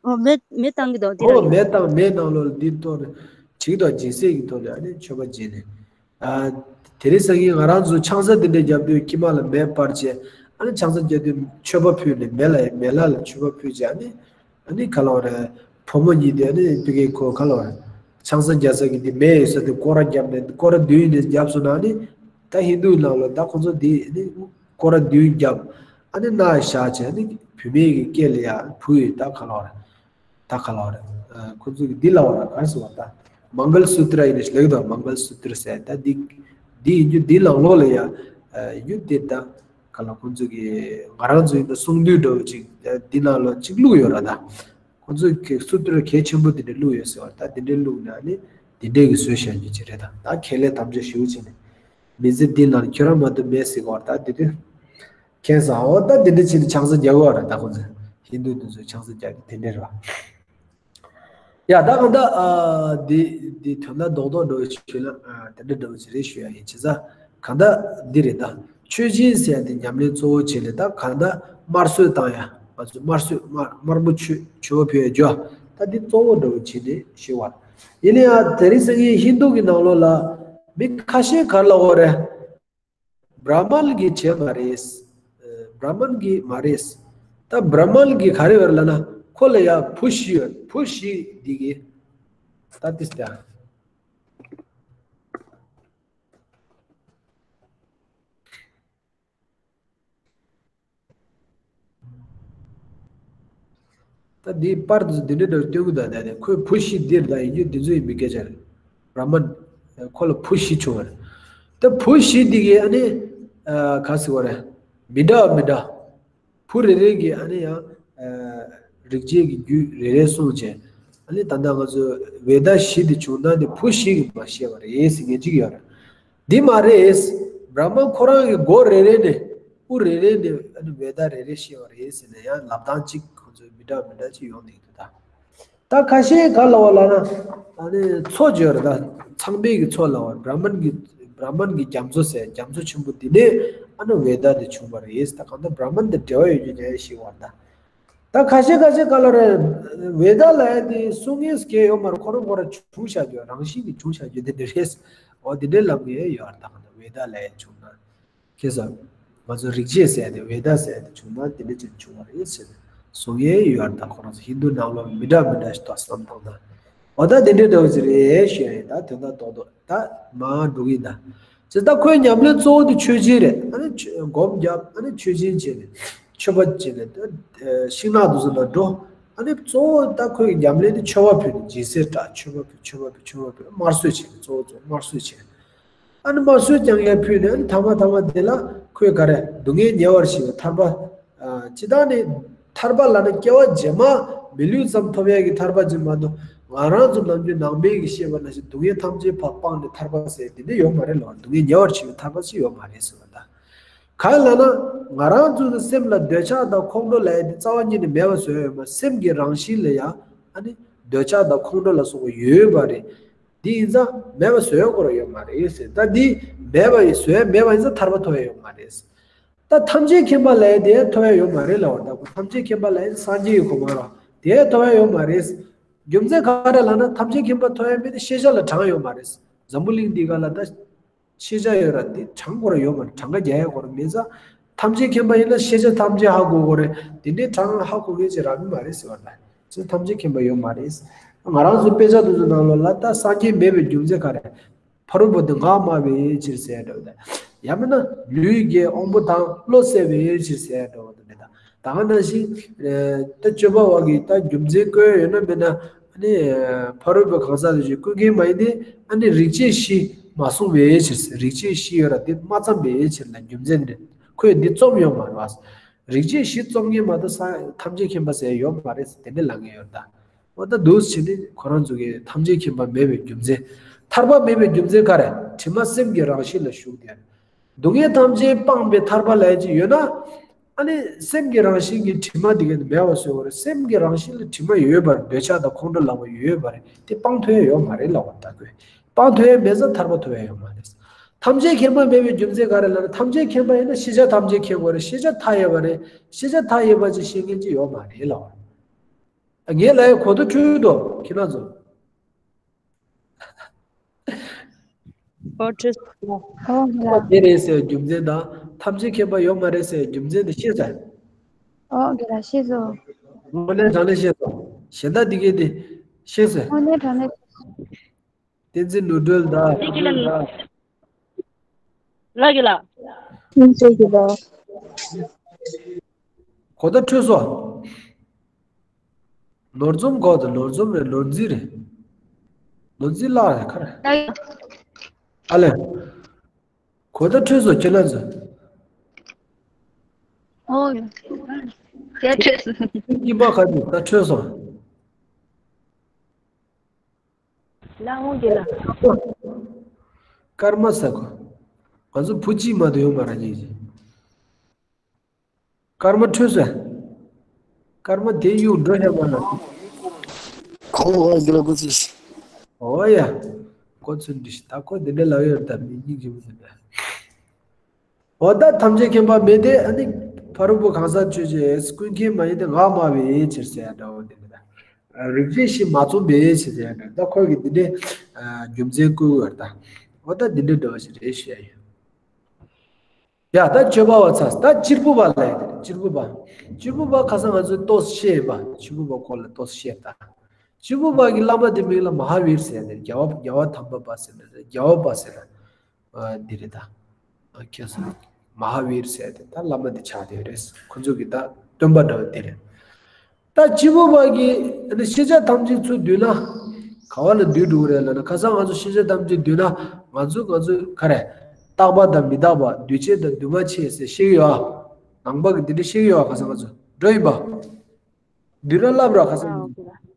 ཨོ། མེ་མེ་བཏང་གི་འདུག་འདི་ཨོ། རང་མེ་བཏང་། མེ་ནང་ལོགས་ལ་འདི་གཏོར་ནས་བྱེད་ཀྱི་འདུག་སྦྱིན་སྲེག་གི་ཐོག་ནས་ཨ་ནི་མཆོད་པ་བྱས་ནས། ཨ། དེ་རིང་སང་ཉིན་ང་རང་ཚོ་ཆང་ས་འདི་འདྲ་བརྒྱབ་དུས་དཀྱིལ་མ་ལ་མེ་སྤར་བྱས། ཨ་ནི་ཆང་ས་བརྒྱབ་དུས་མཆོད་པ་ཕུལ་ནས། མེ་ལ་མེ་ལ་ལ་མཆོད་པ་ཕུལ་བྱས། ཨ་ནི། ཨ་ནི་ག་ལབ་རེད། བུ་མོ་གཉིས་དེ་ཨ་ནི་ཕ་གི་ཁོ་ག་ལབ་རེད། ཆང་ས་རྒྱག་ས་གི་དེ་མེ་ཡོད་ས་དེ་སྐོར་ར་བརྒྱབ་ནས། སྐོར་ར་བདུན་ནས་བརྒྱབ་སོང་ན། ཨ་ནི་ད་ཧིན་དུ་ནང་ལ་ད་ཁོ་ཚོ་དེ་ཨ་ནི་སྐོར་ར་བདུན་བརྒྱབ། ཨ་ནི་ནང་བཞག་བྱས། ཨ་ནི་བུད་མེད་ཀྱི་སྐེ་ལ་ཡ་བུ་ཡི་ད་ག་ལབ་རེད། ད་ག་ལབ་རེད། ཨ། ཁོ་ཚོ་གི་འདི་ལབ་ར་ག་རེ་ཟེར་བ་ད། མང་གལ་སུ་ཏྲ་ཡིན་ནས་ལེགས་དང་། མང་གལ་སུ་ཏྲ་ཟེར་ད་འདི། འདི་ཡིན་རྒྱུ་འདི་ནང་ལོགས་ལ་ཡ། ཨ། ཡིན་རྒྱུ་འདི་ད། ག་ལ་ཁོང་ཚོ་གི་ང་རང་ཚོ་ཡིན་ན་གསུང་འདུས་འདྲ་བོ་ཅིག་འདི་ནང་ལོགས་ཅིག་བླུགས་ཡོད་ར་ད། ཁོང་ཚོ་གི་སུ་ཏྲ་གལ་ཆེན་པོ་འདི་འདྲ་བླུགས་ཡོད་ཟེར་བ་ད། འདི་འདྲ་བླུགས་ན་ནི་འདི་འདྲའི་གི་བཟོས་བཞག་རྒྱུ་ཅིག་རེད་ད། ད་ཁས་ལེན་དམ་བཅའ་ཞུ་བྱས་ནས་མི་ཚེ་འདི་ནང་ཁྱོད་རང་མ་གཏོགས་མེད་ཟེར་བ་ད། འདི་དུས་མཁྱེན་སོང་། འོ་ད་འདི་འདྲ་བྱས་ནས་ཆང་ས་རྒྱག་གི་ཡོད་ར་ད། ཁོང་ཚོ་ཧིན་དུ་འདི་ཚོ་ཆང་ས་རྒྱག་གི་དེ་འདྲ་རེད་བ། ཡ། ད་གང་ལྟར། ཨ། འདི་འདི་དོན་དག་རྡོག་རྡོག་འདྲ་བོ་ཞིག་ཞུས་ན། ཨ། དེ་འདྲ་འདྲ་བོ་ཞིག་རེད་ཞུ་ཡ་ཡིན། བྱས་ཙང་གང་ལྟར་འདི་རེད་ད། མཆོད་སྦྱིན་ཟེར་ཡ་དེ་ཉམས་ལེན་གཙོ་བོ་བྱས་ནས། ད་གང་ལྟར་དམར་གསོད་བཏང་ཡ། ང་ཚོ་དམར་གསོད། དམར་དམར་མོ་མཆོད། མཆོད་པ་ཕུལ་ཡ་རྒྱུ། ད་འདི་གཙོ་བོ་འདྲ་བོ་བྱས་ནས་ཞུ་བ། ཡིན་ན་ཡང་དེ་རིང་སང་ཉིན་ཧིན་དུ་གི་ནང་ལོགས་ལ་མི་ཁ་ཤས་ག་རེ་ལབ་ཡོད་རེད། བྲ་མན་གྱིས་བྱས་མ་རེད། བྲ་མན་གྱིས་མ་རེད། ད་བྲ་མན་གྱིས་ག་རེ་ཡོད་ལབ་ན། ཁོ་ལ་ཡ་བུ་བཞི་ཡོད། བུ་བཞི་འདི་གིས་ད་ཏིས་ད། ད་འདི་པར་དུ་འདི་འདྲ་འདྲ་སྟོན་གི་འདུག་ད་ནི་ཁོའི་བུ་བཞི་འདིར་ད་ཡིན་རྒྱུ་འདི་ཚོ་ཡིན་པའི་སྐད་ཆ་རེད། བྲ་མན། ཁོ་ལ་བུ་བཞི་བྱུང་བ་རེད། ད་བུ་བཞི་འདི་གིས་ཨ་ནི། ཨ། ག་ཟེར་བ་རེད། མི་འདྲ་བ་མི་འདྲ། བུ་རེ་རེ་གིས་ཨ་ནི་ཡང་། ཨ། རིག་བྱེད་ཀྱི་རྒྱུད་རེ་རེ་གསུངས་བྱས། ཨ་ནི་ད་ལྟ་ང་ཚོ་ཝེ་ད་བཞི་དེ་བྱུང་སྟངས་དེ་བུ་བཞི་གིས་མ་ཤེས་པ་རེད་ཟེར་མཁན་ཅིག་ཡོད་རེད། འདི་མ་རེད། བྲ་མ་ཁོ་རང་གི་མགོ་རེ་རེ་ནས་དབུ་རེ་རེ་ནས་ཨ་ནི་ཝེ་ད་རེ་རེ་ཤེས་པ་རེད་ཟེར་ནས་ཡང་ལབ་སྟངས་གཅིག་ཁོ་ཚོ་མི་འདྲ་མི་འདྲ་ཅིག་ཡོང་གི་འདུག་ད། ད་ཁ་ཤས་ག་ལབ་པ་ལབ་ན། ཨ་ནི་མཚོ་བརྗོད་རེད་ད། ཚངས་པའི་གི་མཚོ་ལབ་པ། བྲ་མན་གྱི་བྲ་མན་གྱི་རྒྱ་མཚོ་ཟེར། རྒྱ་མཚོ་ཆེན་པོ་འདི་ནས་ཨ་ནི་ཝེ་ད་དེ་བྱུང་བ་རེད། ད་གང་ལྟར་བྲ་མན་དེ་འབྲེལ་བ་ཡོད་རྒྱུ་ཉན་ཤེས་པ་ད། ད་ཁ་ཤས་ཁ་ཤས་ག་ལབ་རེད། ཝེ་ད་ལབ་ཡ་དེ་གསུང་མཁན་གང་ཡང་ཡོད་མ་རེད། ཁོ་རང་ཁོ་རང་བྱུང་བཞག་རྒྱུ། རང་བཞིན་གྱིས་བྱུང་བཞག་རྒྱུ་དེ་འདྲ་རེད། འོ་དེ་འདྲའི་ལབ་མཁན་ཡོད་རེད། ད་གང་ལྟར་ཝེ་ད་ལབ་ཡ་བྱུང་ན། ཁྱེད་ཚོ། ང་ཚོ་རིག་བྱེད་ཟེར་ཡ་དེ། ཝེ་ད་ཟེར་ཡ་དེ་བྱུང་ན་དེ་འདྲ་ཅིག་བྱུང་བ་རེད་ཟེར་ནས་གསུང་ཡས་ཡོད་རེད། ད་ཁོ་རང་ཚོ་ཧིན་དུ་ནང་ལོགས་མི་འདྲ་མི་འདྲ་ཞིག་འདུག་བསམ་བཏང་ན། འོ་ད་དེ་འདྲའི་འདྲ་བོ་ཅིག་རེད་ཞུ་ཡ་ཡིན། ད་དོན་དག་རྡོག་རྡོག་ད་མར་འགྲོ་གི་ཡིན་ད། ཅི་ད་ཁོའི་ཉམས་ལེན་གཙོ་བོ་དེ་མཆོད་སྦྱིན་རེད། ཨ་ནི་མཆོད་སྒོམ་བརྒྱབ། ཨ་ནི་མཆོད་སྦྱིན་བྱས་ནས་མཆོད་པ་བྱས་ནས། ཨ། ཤིང་ནགས་དེ་ཚོ་ལ་འགྲོ། ཨ་ནི་གཙོ་བོ་ད་ཁོའི་ཉམས་ལེན་དེ་མཆོད་པ་ཕུལ་ནས་སྦྱིན་སྲེག་དྲག་མཆོད་པ་ཕུལ་མཆོད་པ་ཕུལ་མཆོད་པ་ཕུལ་དམར་གསོད་བྱས་ནས་གཙོ་བོ་གཙོ་བོ་དམར་གསོད་བྱས། ཨ་ནི་དམར་གསོད་རྐྱང་རྐྱང་ཕུལ་ནས་ཨ་ནི་ཐ་མ་ཐ་མ་དེ་ལ་ཁོས་ག་རེ་སྡུག་བསྔལ་ཉེ་བར་ཞི་བའི་ཐར་པ། ཨ་ཅི་ད་ནི་ཐར་པ་ལ་ནི་སྐྱེ་བ་རྗེས་མ་མི་ལུས་ཙམ་ཐོབ་ཡས་ཀྱི་ཐར་པ་ཅིག་མ་གཏོགས་ང་རང་ཚོ་ནམ་རྒྱུན་ནང་པའི་གི་བཤད་པ་ནང་བཞིན་སྡུག་བསྔལ་ཐམས་ཅད་ཕར་སྤངས་ནས་ཐར་པ་ཟེར་དེ་འདྲ་ཡོད་མ་རེད་ལ། སྡུག་བསྔལ་ཉེ་བར་ཞི་བའི་ཐར་པ་ཞིག་ཡོད་མ་རེད་ཟེར་བ་ད། གང་ལབ་ན། ང་རང་ཚོའི་སེམས་ལ་འདོད་ཆགས་དང་ཁོང་ཁྲོ་ལབ་ཡས་དེ་རྩ་བ་ཉིད་ནས་མེད་པ་བཟོས་ཡོད་མ་སེམས་ཀྱི་རང་བཞིན་ལ་ཡང་ཨ་ནི་འདོད་ཆགས་དང་ཁོང་ཁྲོ་ལ་སོགས་པ་ཡོད་པ་རེད། འདི་ཡིན་ཙང་མེད་པ་བཟོ་ཡ་དགོས་ཡོད་མ་རེད་ཟེར། ད་འདི་མེད་པ་ཡིན་བཟོ་ཡ་མེད་པ་ཡིན་ཙང་ཐར་པ་ཐོབ་ཡ་ཡོད་མ་རེད། ད་ཐམས་ཅད་མཁྱེན་པ་ལབ་ཡ་དེ་ཐོབ་ཡ་ཡོད་མ་རེད་ལབ་པ་ད་གོ་ཐམས་ཅད་མཁྱེན་པ་ལབ་ཡ་སངས་རྒྱས་ཡོད་གོ་མ་རེད། དེ་ཐོབ་ཡ་ཡོད་མ་རེད། རྒྱུ་མཚན་ག་རེ་ལབ་ན་ཐམས་ཅད་མཁྱེན་པ་ཐོབ་ཡ་མེད་དེ་ཤེས་བྱ་ལ་དྲངས་ཡོད་མ་རེད། འཛམ་བུ་གླིང་འདི་ག་ལ་ད། ཤེས་བྱ་ཡོད་ར་དེ་གྲངས་དགོས་ར་ཡོད་མ་རེད། གྲངས་ཀ་རྒྱག་ཡ་དགོས་ར་མེད་ཙང་། ཐམས་ཅད་མཁྱེན་པ་ཡིན་ན་ཤེས་བྱ་ཐམས་ཅད་ཧ་གོ་དགོས་རེད། དེ་འདྲའི་གྲངས་ཧ་གོ་མཁན་ཅིག་རག་གི་མ་རེད་ཟེར་བ་ལ། ཅི་ཐམས་ཅད་མཁྱེན་པ་ཡོད་མ་རེད། ང་རང་ཚོ་དཔེ་ཆ་དེ་ཚོ་ནང་ལོགས་ལ་ད་སངས་རྒྱས་མེད་པའི་རྒྱུ་མཚན་ག་རེ། ཕ་རོལ་པོ་དེ་ངག་སྨྲ་བའི་ཕྱིར་ཟེར་འགྲོ་དེ། ཡང་མིན་ན་ལུས་རྒྱས་དབང་པོ་དྭངས་བློ་གསལ་བའི་ཕྱིར་ཟེར་འགྲོ་དེ་འདྲ་ད། ད་ག་ནང་བཞིན། ད་སྤྱོད་པ་བ་གི་ད་རྒྱུ་མཚན་བཀོད་ཡོད་ན་མེད་ན། ཨ་ནི། ཕ་རོལ་པོའི་གང་ཟག་དེ་ཞིག་ཀུན་མཁྱེན་མ་ཡིན་ཏེ། ཨ་ནི་རིག་བྱེད་བཞི་མ་བསྲུངས་པའི་ཕྱིར་ཟེར། རིག་བྱེད་བཞི་ཡོད་ར་དེ་མ་བརྩམས་པའི་ཕྱིར་ལ་རྒྱུ་མཚན་དེ། ཁོས་འདི་རྩོམ་ཡོད་མ་རེད་བ། རིག་བྱེད་བཞི་རྩོམ་མཁན་མ་གཏོགས་ས་ཐམས་ཅད་མཁྱེན་པ་ཟེར་ཡོད་མ་རེད་ཟེར་དེ་འདྲ་ལབ་མཁན་ཡོད་ད། འོ་ད་འདུག་སེ་བྱས་ནས་ཁོ་རང་ཚོ་གིས་ཐམས་ཅད་མཁྱེན་པ་མེད་པའི་རྒྱུ་མཚན། ཐར་པ་མེད་པའི་རྒྱུ་མཚན་ག་རེ། དྲི་མ་སེམས་ཀྱི་རང་བཞིན་ལ་ཞུགས་ཏེ། སྡུག་བསྔལ་ཐམས་ཅད་སྤངས་པའི་ཐར་པ་ལབ་ཡ་ཅིག་ཡོད་ན། ཨ་ནི་སེམས་ཀྱི་རང་བཞིན་གྱི་དྲི་མ་འདི་ག་ནི་མེད་པ་བཟོས་པ་རེད། སེམས་ཀྱི་རང་བཞིན་ལ་དྲི་མ་ཡོད་པ་རེད། འདོད་ཆགས་དང་ཁོང་ཁྲོ་ལབ་པ་ཡོད་པ་རེད། དེ་སྤང་ཐུབ་ཡ་ཡོད་མ་རེད་ལབ་པ་ད་ཁོས། སྤང་ཐུབ་ཡ་མེད་ཙང་ཐར་པ་ཐོབ་ཡ་ཡོད་མ་རེད། ཐམས་ཅད་མཁྱེན་པ་མེད་པའི་རྒྱུ་མཚན་ག་རེ་ལབ་ན་ཐམས་ཅད་མཁྱེན་པ་ཡིན་ན་ཤེས་བྱ་ཐམས་ཅད་མཁྱེན་དགོས་རེད། ཤེས་བྱ་མཐའ་ཡས་པ་རེད། ཤེས་བྱ་མཐའ་ཡས་པ་ཅིག་ཤེས་མཁན་ཅིག་ཡོད་མ་རེད་ལབ་པ། ངས་ལབ་ཡ་གོ་བརྡ་འཕྲོད་འདུག་ཁྱེད་རང་ཚོ། ཨོ་ཁྲིད་སོང་། ཨོ་ལ། དེ་རེད་ཟེར་རྒྱུ་མཚན་དང་ཐམས་ཅད་མཁྱེན་པ་ཡོད་མ་རེད་ཟེར་རྒྱུ་མཚན་དེ་ཤེས་ཚར། ཨོ་དགེ་ལ་ཤེས་སོང་། དངོས་གནས་དྲང་གནས་ཤེས་སོང་། གཞན་དག་འདི་གས་དེ་ཤེས་སོང་། དངོས་གནས་དྲང་གནས། བསྟན་འཛིན་ནོར་སྒྲོལ་དང་། ལ་གི་ལ། ལ་གི་ལ། ཁྱིམ་མཚེས་ཀྱི་ལ། གོ་བརྡ་འཕྲོད་སོང་། ནོར་འཛོམས་གོ་དང་ནོར་འཛོམས་རེད། ནོར་འཛིན་རེད། ནོར་འཛིན་ལགས་རེད་ཁ་རེད། ཨ་ལས། གོ་བརྡ་འཕྲོད་སོང་ཁྱེད་རང་ཚོ། ཨོ། དེ་འཕྲོད་སོང་། གཉིས་པ་ག་དུས་ད་འཕྲོད་སོང་། ལ་འོང་གི་ལ། ཀརྨ་ཟེར་གོ། ང་ཚོ་བུ་གཅིག་མ་གཏོགས་ཡོད་མ་རེད་ཉིན་གཅིག་ཀརྨ་འཕྲོད་ཟེར། ཀརྨ་དེ་གཡུག་འགྲོ་ཤག་མ་ལ། ཁོང་འོ་འདི་ལ་གོ་ཚུལ་ཤི། འོ་ཡ། གོ་ཚུལ་འདི་ཤི་ད་ཁོ་འདི་འདྲ་ལབ་ཡོད་ད་མི་སྙིང་རྗེ་མོ་འདི་འདྲ། འོ་ད་ཐམས་ཅད་མཁྱེན་པ་མེད་དེ་ཨ་ནི་ཕ་རོལ་པོ་གང་ཟག་ཆོས་ཅན། ཀུན་མཁྱེན་མ་ཡིན་ཏེ་ངག་སྨྲ་བའི་ཕྱིར་ཟེར་ཡ་འདྲ་བོ་འདི་འདྲ། རིག་བྱེད་བཞི་མ་བརྩམས་པའི་ཕྱིར་ཟེར་ཡ་འདྲ་ད་ཁོ་གི་འདི་འདྲའི་རྒྱུ་མཚན་བཀོད་ཡོད་ད། འོ་ད་འདི་འདྲ་འདྲ་བ་ཞིག་རེད་ཞུ་ཡ་ཡོད། ཡ་ད་སྤྱོད་པ་བ་ཚ་ད་གཅེར་བུ་པ་ལ་ཡ་དེ་གཅེར་བུ་པ། གཅེར་བུ་པ་ཁ་སང་ང་ཚོས་ཏོག་ཙམ་བཤད་ཡིན་པ། གཅེར་བུ་པ་སྐོར་ལ་ཏོག་ཙམ་བཤད་ད། གཅེར་བུ་པ་གི་བླ་མ་དེ་མིང་ལ་མ་ཧཱ་བིར་ཟེར་ནས་རྒྱལ་བ་རྒྱལ་བ་དམ་པ་པ་ཟེར་ནས་རྒྱལ་བ་པ་ཟེར་ན། འདི་རེད་ད། ཁྱེད་ཚོ་མ་ཧཱ་བིར་ཟེར་དེ་ད་བླ་མ་དེ་ཆགས་བསྡད་རེད། ཁོ་ཚོ་གི་ད་སྟོན་པ་འདྲ་བ་དེ་རེད། ད་གཅེར་བུ་པ་གིས་ཨ་ནི་ཤེས་བྱ་ཐམས་ཅད་ཚུར་བསྡུས་ན། ག་བ་ལ་བསྡུས་འགྲོ་གི་རེད་ལབ་ན་ཁ་སང་ང་ཚོ་ཤེས་བྱ་ཐམས་ཅད་བསྡུས་ན་ང་ཚོ་ང་ཚོ་ག་རེ། རྟག་པ་དང་མི་རྟག་པ་འདུས་བྱས་དང་འདུས་མ་བྱས་ཟེར་བཤད་ཀྱི་ཡོད་ཨ། ནང་པ་གི་འདི་འདྲ་བཤད་ཀྱི་ཡོད་ཨ་ཁ་སང་ང་ཚོ་འགྲོ་ཡིན་པ། བསྡུས་ན་ལབ་ར་ཁ་སང་ང་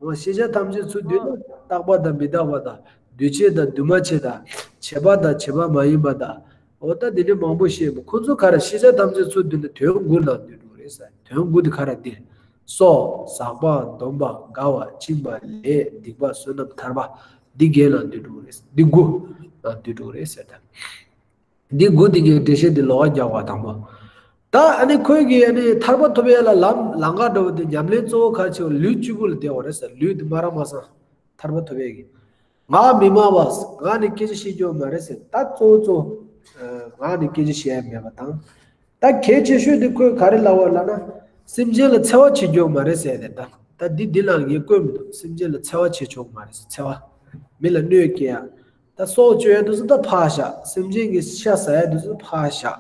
ཚོ་ཤེས་བྱ་ཐམས་ཅད་ཚུར་བསྡུས་ན་རྟག་པ་དང་མི་རྟག་པ་དང་འདུས་བྱས་དང་འདུས་མ་བྱས་དང་བྱས་པ་དང་བྱས་པ་མ་ཡིན་པ་དང་། འོ་ད་འདི་འདྲ་མང་པོ་བཤད་པ་ཁོ་ཚོ་ག་རེ་ཤེས་བྱ་ཐམས་ཅད་ཚུར་བསྡུས་ན་དོན་དགུ་ནང་འདུས་འགྲོ་གི་རེད་ཟེར། དོན་དགུ་དེ་ག་རེ་འདི། སྲོག་ཟག་པ་སྡོམ་པ་དགའ་བ་འཆིང་བ་ལས་སྡིག་པ་བསོད་ནམས་ཐར་པ་འདི་བརྒྱད་ལ་འདུས་འགྲོ་གི་རེད། འདི་དགུ་ལ་འདུས་འགྲོ་གི་རེད་ཟེར་ད། འདི་དགུ་འདི་གའི་འགྲེལ་བཤད་འདི་ལོགས་ཀ་རྒྱག་པ་དང་པོ། ད་ཨ་ནི་ཁོས་གི་ཨ་ནི་ཐར་པ་ཐོབ་ཡས་ལ་ལམ་ལམ་ཁ་འགྲོ་བ་འདི་ཉམས་ལེན་གཙོ་བོ་ག་རེ་བྱེད་པ་ལུས་གཅིག་པུ་ལ་བསྡད་པ་རེད་ཟེར། ལུས་འདི་མ་ར་མ་སང་ཐར་པ་ཐོབ་ཡས་གི། ངག་མི་སྨྲ་བ། ངག་ནས་སྐད་ཆ་བཤད་རྒྱུ་མ་རེད་ཟེར། ད་གཙོ་བོ་གཙོ་བོ། ངག་ནས་སྐད་ཆ་བཤད་ཡ་མེད་པ་དང་། ད་གལ་ཆེ་ཤོས་དེ་ཁོས་ག་རེ་ལབ་པ་ལབ་ན། སེམས་ཅན་ལ་འཚེ་བ་བྱེད་རྒྱུ་མ་རེད་ཟེར་ཏེ་ད། ད་འདི་འདི་ལ་ངས་བཀོད་མི་འདུག་སེམས་ཅན་ལ་འཚེ་བ་བྱེད་ཆོག་མ་རེད་ཟེར། འཚེ་བ། མི་ལ་གནོད་སྐྱེལ་ཡ། ད་སྲོག་གཅོད་ཡ་དུས་སུ་ད་ཕར་བཞག་སེམས་ཅན་གྱི་ཤ་ཟ་ཡ་དུས་སུ་ཕར་བཞག་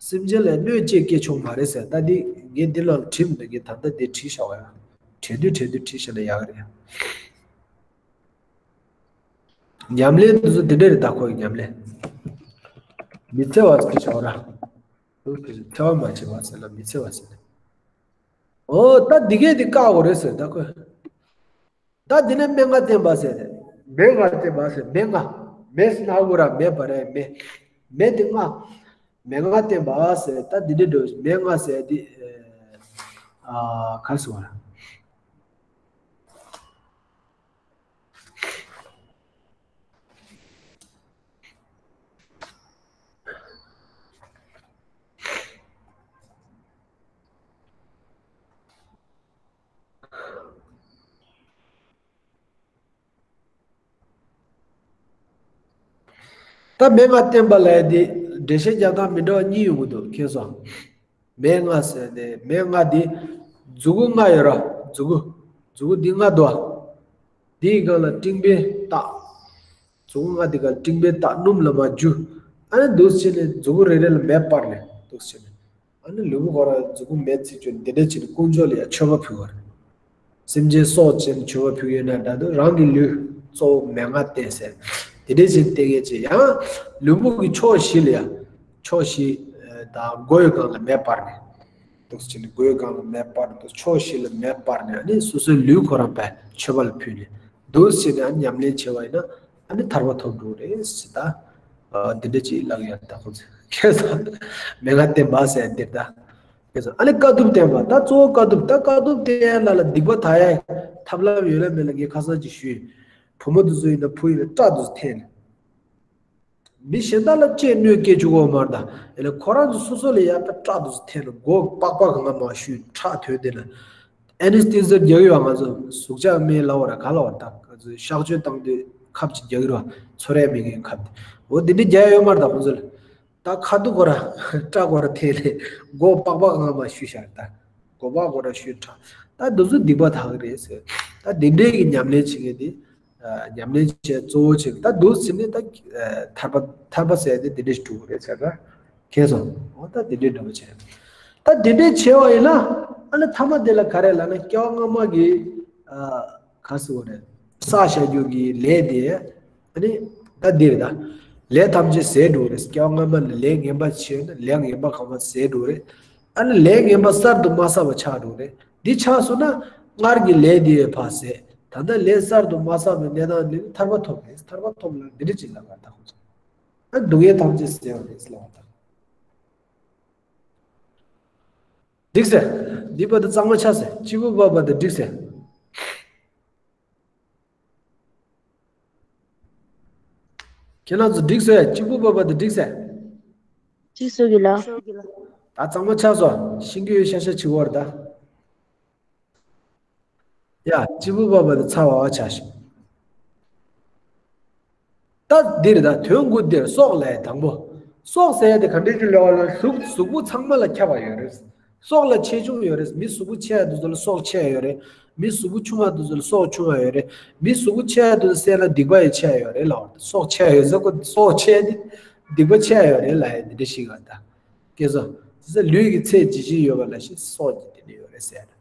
སེམས་ཅན་ལ་གནོད་སྐྱེལ་སྐྱེལ་ཆོག་མ་རེད་ཟེར། ད་འདི་ངས་འདི་ལ་བྲིས་མི་འདུག་ངས་ད་ལྟ་འདི་བྲིས་བཞག་པ་ཡ། བྲལ་དུས་བྲལ་དུས་བྲིས་བཞག་ན་ཡག་གི་རེད། ཉམས་ལེན་དེ་ཚོ་འདི་འདྲ་རེད། ད་ཁོའི་ཉམས་ལེན། མི་འཚེ་བ་ཟེར་བྱ་བ་ར། འཚེ་བ་མ་བྱེད་པ་ཟེར་ན་མི་འཚེ་བ་ཟེར་ན། ཨོ་ད་འདི་གས་འདི་བཀག་དགོས་རེད་ཟེར་ད་ཁོས། ད་འདི་ནས་སྨྲེ་སྔགས་བསྟན་པ་ཟེར་ཏེ། སྨྲེ་སྔགས་བསྟན་པ་ཟེར། སྨྲེ་སྔགས། མེ་ཟེར་ན་ཧ་གོ་ར། མེ་བ་རེད། མེ། མེ་དེ་སྔགས། སྨྲེ་སྔགས་བསྟན་པ་ཟེར། ད་འདི་འདྲ་འགྲོ། སྨྲེ་སྔགས་ཟེར་འདི། ཨ་ག་སོ་ར། ད་སྨྲེ་སྔགས་བསྟན་པ་ལ་ཡ་དེ་འགྲེལ་བཤད་རྒྱག་སྟངས་མི་འདྲ་བ་གཉིས་ཡོང་གི་འདུག་མཁྱེན་སོང་། སྨྲེ་སྔགས་ཟེར་ནས་སྨྲེ་སྔགས་དེ་མཛུ་གུ་ལྔ་ཡོད་ར། མཛུ་གུ། མཛུ་གུ་འདི་ལྔ་འདུག་ཨ། འདིའི་སྒང་ལ་སྤྲིང་པའི་རྟགས། མཛུ་གུ་ལྔ་འདི་སྒང་སྤྲིང་པའི་རྟགས་སྣུམ་ལ་མ་འཇུ། ཨ་ནི་འདུག་བྱས་ནས་མཛུ་གུ་རེ་རེ་ལ་མེ་སྤར་ནས་འདུག་བྱས་ནས། ཨ་ནི་ལུས་པོ་ཁོ་རང་མཛུ་གུ་མེ་ཚིག་བཅུག་འདི་འདྲ་བྱས་ནས་དཀོན་མཆོག་ལ་ཡང་མཆོད་པ་ཕུལ་བ་རེད། སེམས་ཅན་སྲོག་བཅད་ནས་མཆོད་པ་ཕུལ་ཡོད་ན་འདྲ་འདུག་རང་གི་ལུས་གཙོ་བོ་མན་ངག་བསྟན་ཟེར། དེ་འདྲའི་ཕྱིར་བསྟན་མཁན་ཅིག་ཡང་ལུས་པོ་གི་ཕྱོགས་བཞི་ལ་ཡང་། ཕྱོགས་བཞི་དང་མགོ་ཡི་སྒང་ལ་མེ་སྤར་ནས། འདུག་ཅིག་མགོ་ཡི་སྒང་ལ་མེ་སྤར་འདུག་ཕྱོགས་བཞི་ལ་མེ་སྤར་ནས་ཨ་ནི་སོ་སོའི་ལུས་ཁོ་རང་པའི་མཆོད་པ་ལ་ཕུལ་ནས། འདུག་ཅིག་ནས་ཨ་ནི་ཉམས་ལེན་བྱས་པ་ཡིན་ན་ཨ་ནི་ཐར་པ་ཐོབ་འགྲོ་རེད་ཟེར་ད། འདི་འདྲ་ཅིག་ལབ་ཡོད་ད་ཁོང་ཚོས་ཁྱེད་ཚོ། མན་ངག་བསྟན་པ་ཟེར་འདིར་ད། ཨ་ནི་དཀའ་ཐུབ་བསྟན་པ་ད་གཙོ་བོ་དཀའ་ཐུབ་ད་དཀའ་ཐུབ་བསྟན་ཡ་ལ་ལ་སྡིག་པ་དག་ཡ་ཐབས་ལམ་ཡོད་ལ་མེད་ལ་ངས་ཁ་སང་ཅིག་ཞུས། བུ་མོ་དེ་ཚོ་ཡིན་ན་བུ་ཡིན་ན་སྐྲག་དུ་འཐེན། མི་གཞན་དག་ལ་ཅིག་གནོད་སྐྱེལ་བཅུག་གོ་མ་རེད་ད། ཡ་ལ་ཁོ་རང་ཚོ་སོ་སོ་ལ་ཡ་ད་སྐྲག་དུ་འཐེན་ལ་མགོ་པག་པག་གང་ག་མ་ཞུས་ཁྲག་ཐོན་དེ་ལ། ཨེ་ནི་སྟི་ཛར་རྒྱག་ཡོད་ང་ཚོ་གཟུགས་ཅག་མེད་ལ་བ་ར་ག་ལ་བ་ད་ག་ཚོད་གཤག་བཅོས་བཏང་དུས་ཁབ་ཅིག་རྒྱག་ཡོད་ར་ཚོར་ཡ་མེད་མཁན་ཁབ་དེ། འོ་དེ་འདྲ་རྒྱག་ཡོད་མ་རེད་ད་ཁོང་ཚོ་ལ། ད་ཁ་ཐུག་གོ་ར་སྐྲག་གོ་ར་ཐེ་ལེ་མགོ་པག་པག་ངང་མ་ཞུས་ཤར་ད། མགོ་པག་གོ་ར་ཞུས་ཁྲག་ད་འདི་ཚོ་སྡིག་པ་དག་རེད་ཟེར། ད་དེ་འདྲའི་གི་ཉམས་ལེན་བྱེད་མཁན་དེ། ཉམས་ལེན་བྱེད་གཙོ་བོ་བྱེད་ད་འདུག་ཟེར་ནས་ད་ཐར་པ་ཐར་པ་ཟེར་དེ་དེ་འདྲའི་འགྲོ་གི་རེད་ཟེར་ད། མཁྱེན་སོང་། འོ་ད་དེ་འདྲའི་འདྲ་པོ་བྱས། ད་དེ་འདྲའི་བྱས་པ་ཡིན་ན་ཨ་ནི་ཐ་མ་དེ་ལ་ག་རེ་ལབ་ན་སྐྱེ་བ་སྔ་མ་གི་ག་ཟེར་བ་རེད། བསགས་བཞག་རྒྱུ་གི་ལས་དེ་ཨ་ནི་ད་འདི་རེད་ད། ལས་ཐམས་ཅད་ཟད་འགྲོ་རེད། སྐྱེ་བ་སྔ་མ་ལ་ལས་ངན་པ་བྱས་ན་ལས་ངན་པ་གང་མ་ཟད་འགྲོ་རེད། ཨ་ནི་ལས་ངན་པ་གསར་དུ་མ་བསགས་པ་ཆགས་འགྲོ་རེད། འདི་ཆགས་སོང་ན་སྔར་གྱི་ལས་དེ་ཡོད་ཕར་ཟད། ད་ལྟ་ལས་གསར་དུ་མ་བསགས་པའི་གནས་སྟངས་འདི་ནི་ཐར་པ་ཐོབ་རེད། ཐར་པ་ཐོབ་ལ་འདི་འདྲ་ཅིག་ལབ་པ་ད་ཁོ་ཚོ། ཨ་སྡུག་བསྔལ་ཐམས་ཅད་ཟད་པ་རེད་ལབ་པ་ད། འགྲིག་ཟེར། འདི་བར་དུ་གཙང་མ་ཆགས་ཟེར། གཅིག་པུ་བབ་བར་དུ་འགྲིག་ཟེར། ཁྱེད་རང་ཚོ་འགྲིག་ཟེར། གཅིག་པུ་བབ་བར་དུ་འགྲིག་ཟེར། གཅིག་སུ་གི་ལ། ད་གཙང་མ་ཆགས་སོང་། ཤིང་གི་ཡོད་ཤ་ཤ་ཆི་བར་ད། ཡ། གཅིག་པུ་བབ་བར་དུ་ཚ་བ་བ་ཆགས་ཤིང་། ད་འདིར་ད་དོན་དགུ་འདིར་སྲོག་ལས་དང་པོ། སྲོག་ཟེར་ཡ་དེ་ག་འདྲ་ཅིག་ལབ་པ་ལ་གཟུགས་གཟུགས་པོ་ཚང་མ་ལ་ཁྱབ་པ་ཡོད་རེད། སྲོག་ལ་ཆེ་ཆུང་ཡོད་རེད། མི་གཟུགས་པོ་ཆེ་ཡ་དེ་ཚོ་ལ་སྲོག་ཆེ་ཡ་ཡོད་རེད། མི་གཟུགས་པོ་ཆུང་བ་དེ་ཚོ་ལ་སྲོག་ཆུང་བ་ཡོད་རེད། མི་གཟུགས་པོ་ཆེ་ཡ་དེ་ཚོ་བསད་ན་སྡིག་པ་ཡང་ཆེ་ཡ་ཡོད་རེད་ལབ་པ་རེད། སྲོག་ཆེ་ཡ་ཡོད་ཟེར་ཁོ་སྲོག་ཆེ་ཡ་དེ་སྡིག་པ་ཆེ་ཡ་ཡོད་རེད་ལབ་ཡ་འདི་འདྲ་ཞིག་ག་ད། སྐྱེས་སོ། དེ་ཚོ་ལུས་ཀྱི་ཚད་ཇི་བཞིན་ཡོད་པ་ལ་ཤི་སྲོག་གི་དེ་འདྲ་ཡོད་རེད་ཟེར་ཡ་ད།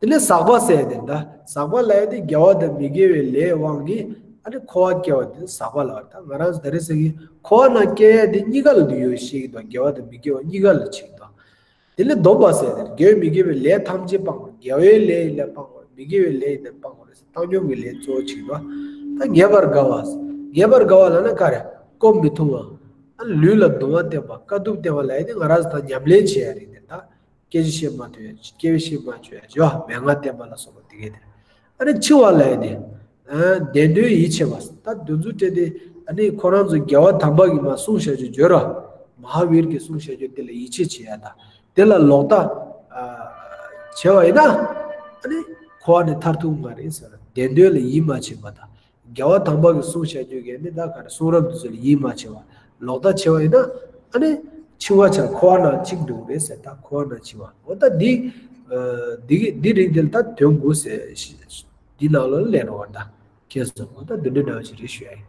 དེ་ནས་ཟག་པ་ཟེར་དེ་འདྲ། ཟག་པ་ལབ་ཡ་དེ་དགེ་བ་དང་མི་དགེ་བའི་ལས་དབང་གིས་ཨ་ནི་འཁོར་བ་སྐྱེ་བ་དེ་ཟག་པ་ལབ་པ་རེད། ད་ང་རང་ཚོ་ད་རེས་ཟེར་གི་འཁོར་བ་ནང་སྐྱེ་ཡ་དེ་གཉིས་ཀ་ལ་དུ་ཡོད་ཤེས་ཀྱི་འདུག་དགེ་བ་དང་མི་དགེ་བ་གཉིས་ཀ་ལ་ཕྱེ་གི་འདུག་དེ་ནས་སྡོམ་པ་ཟེར་དེ་དགེ་བའི་མི་དགེ་བའི་ལས་ཐམས་ཅད་སྤང་དགོས། དགེ་བའི་ལས་ཡིན་ན་སྤང་དགོས། མི་དགེ་བའི་ལས་ཡིན་ན་སྤང་དགོས་རེད་ཟེར། བཏང་སྙོམས་ཀྱི་ལས་གཙོ་བོ་ཕྱེ་གི་འདུག་ད་ངེས་པར་དགའ་བ། ངེས་པར་དགའ་བ་ལབ་ན་ག་རེ། ཀོ་མི་ཐུང་བ། ཨ་ལུས་ལ་གདུང་བ་བསྟེན་པ། དཀའ་ཐུབ་བསྟེན་པ་ལབ་ཡ་དེ་ང་རང་ཚོ་ད་ཉམས་ལེན་བྱེད་ཡ་རེད་དེ་ད། སྐད་ཆ་བཤད་མ་ཐུབ་ཡ། སྐད་ཆ་བཤད་མ་བཅུག་ཡ། བྱ་བ་མན་ངག་བསྟན་པ་ལ་སོགས་པ་དེ་གས་དེ། ཨ་ནི་འཆི་བ་ལབ་ཡ་དེ། ཨ་བདེན་དོན་ཡིད་ཆེས་པ། ད་འདི་ཚོ་སྤྲད་དེ་ཨ་ནི་ཁོ་རང་ཚོ་རྒྱལ་བ་དམ་པ་གིས་མར་གསུངས་བཞག་རྒྱུ་བརྗོད་ར། མ་ཧཱ་བིར་གྱིས་གསུངས་བཞག་རྒྱུ་དེ་ལ་ཡིད་ཆེས་བྱེད་ཡ་ད། དེ་ལ་ལོག་ལྟ་ཨ་བྱས་པ་ཡིན་ན་ཨ་ནི་འཁོར་བ་ནས་ཐར་ཐུབ་མ་རེད་ཟེར། བདེན་དོན་ལ་ཡིད་མ་ཆེས་པ་ད། རྒྱལ་བ་དམ་པ་གིས་གསུངས་བཞག་རྒྱུ་གས་ནི་ད་ག་རེ། གསུང་རབ་འདི་ཚོ་ལ་ཡིད་མ་ཆེས་པ། ལོག་ལྟ་བྱས་པ་ཡིན་ན་ཨ་ནི་འཆི་བ་ཆ་འཁོར་བ་ནང་གཅིག་འདུག་རེད་ཟེར། ད་འཁོར་བ་ནང་འཆི་བ། འོ་ད་འདི་འདི་འདི་རིགས་འདི་ལ་ད་དོན་དགུ་ཟེར། འདི་ནང་ལོགས་ལ་ལེན་རོགས་ད། ཁྱེད་ཚོ་འོ་ད་འདི་འདྲ་འདྲ་བ་ཞིག་རེད་ཞུ་ཡ་ཡིན།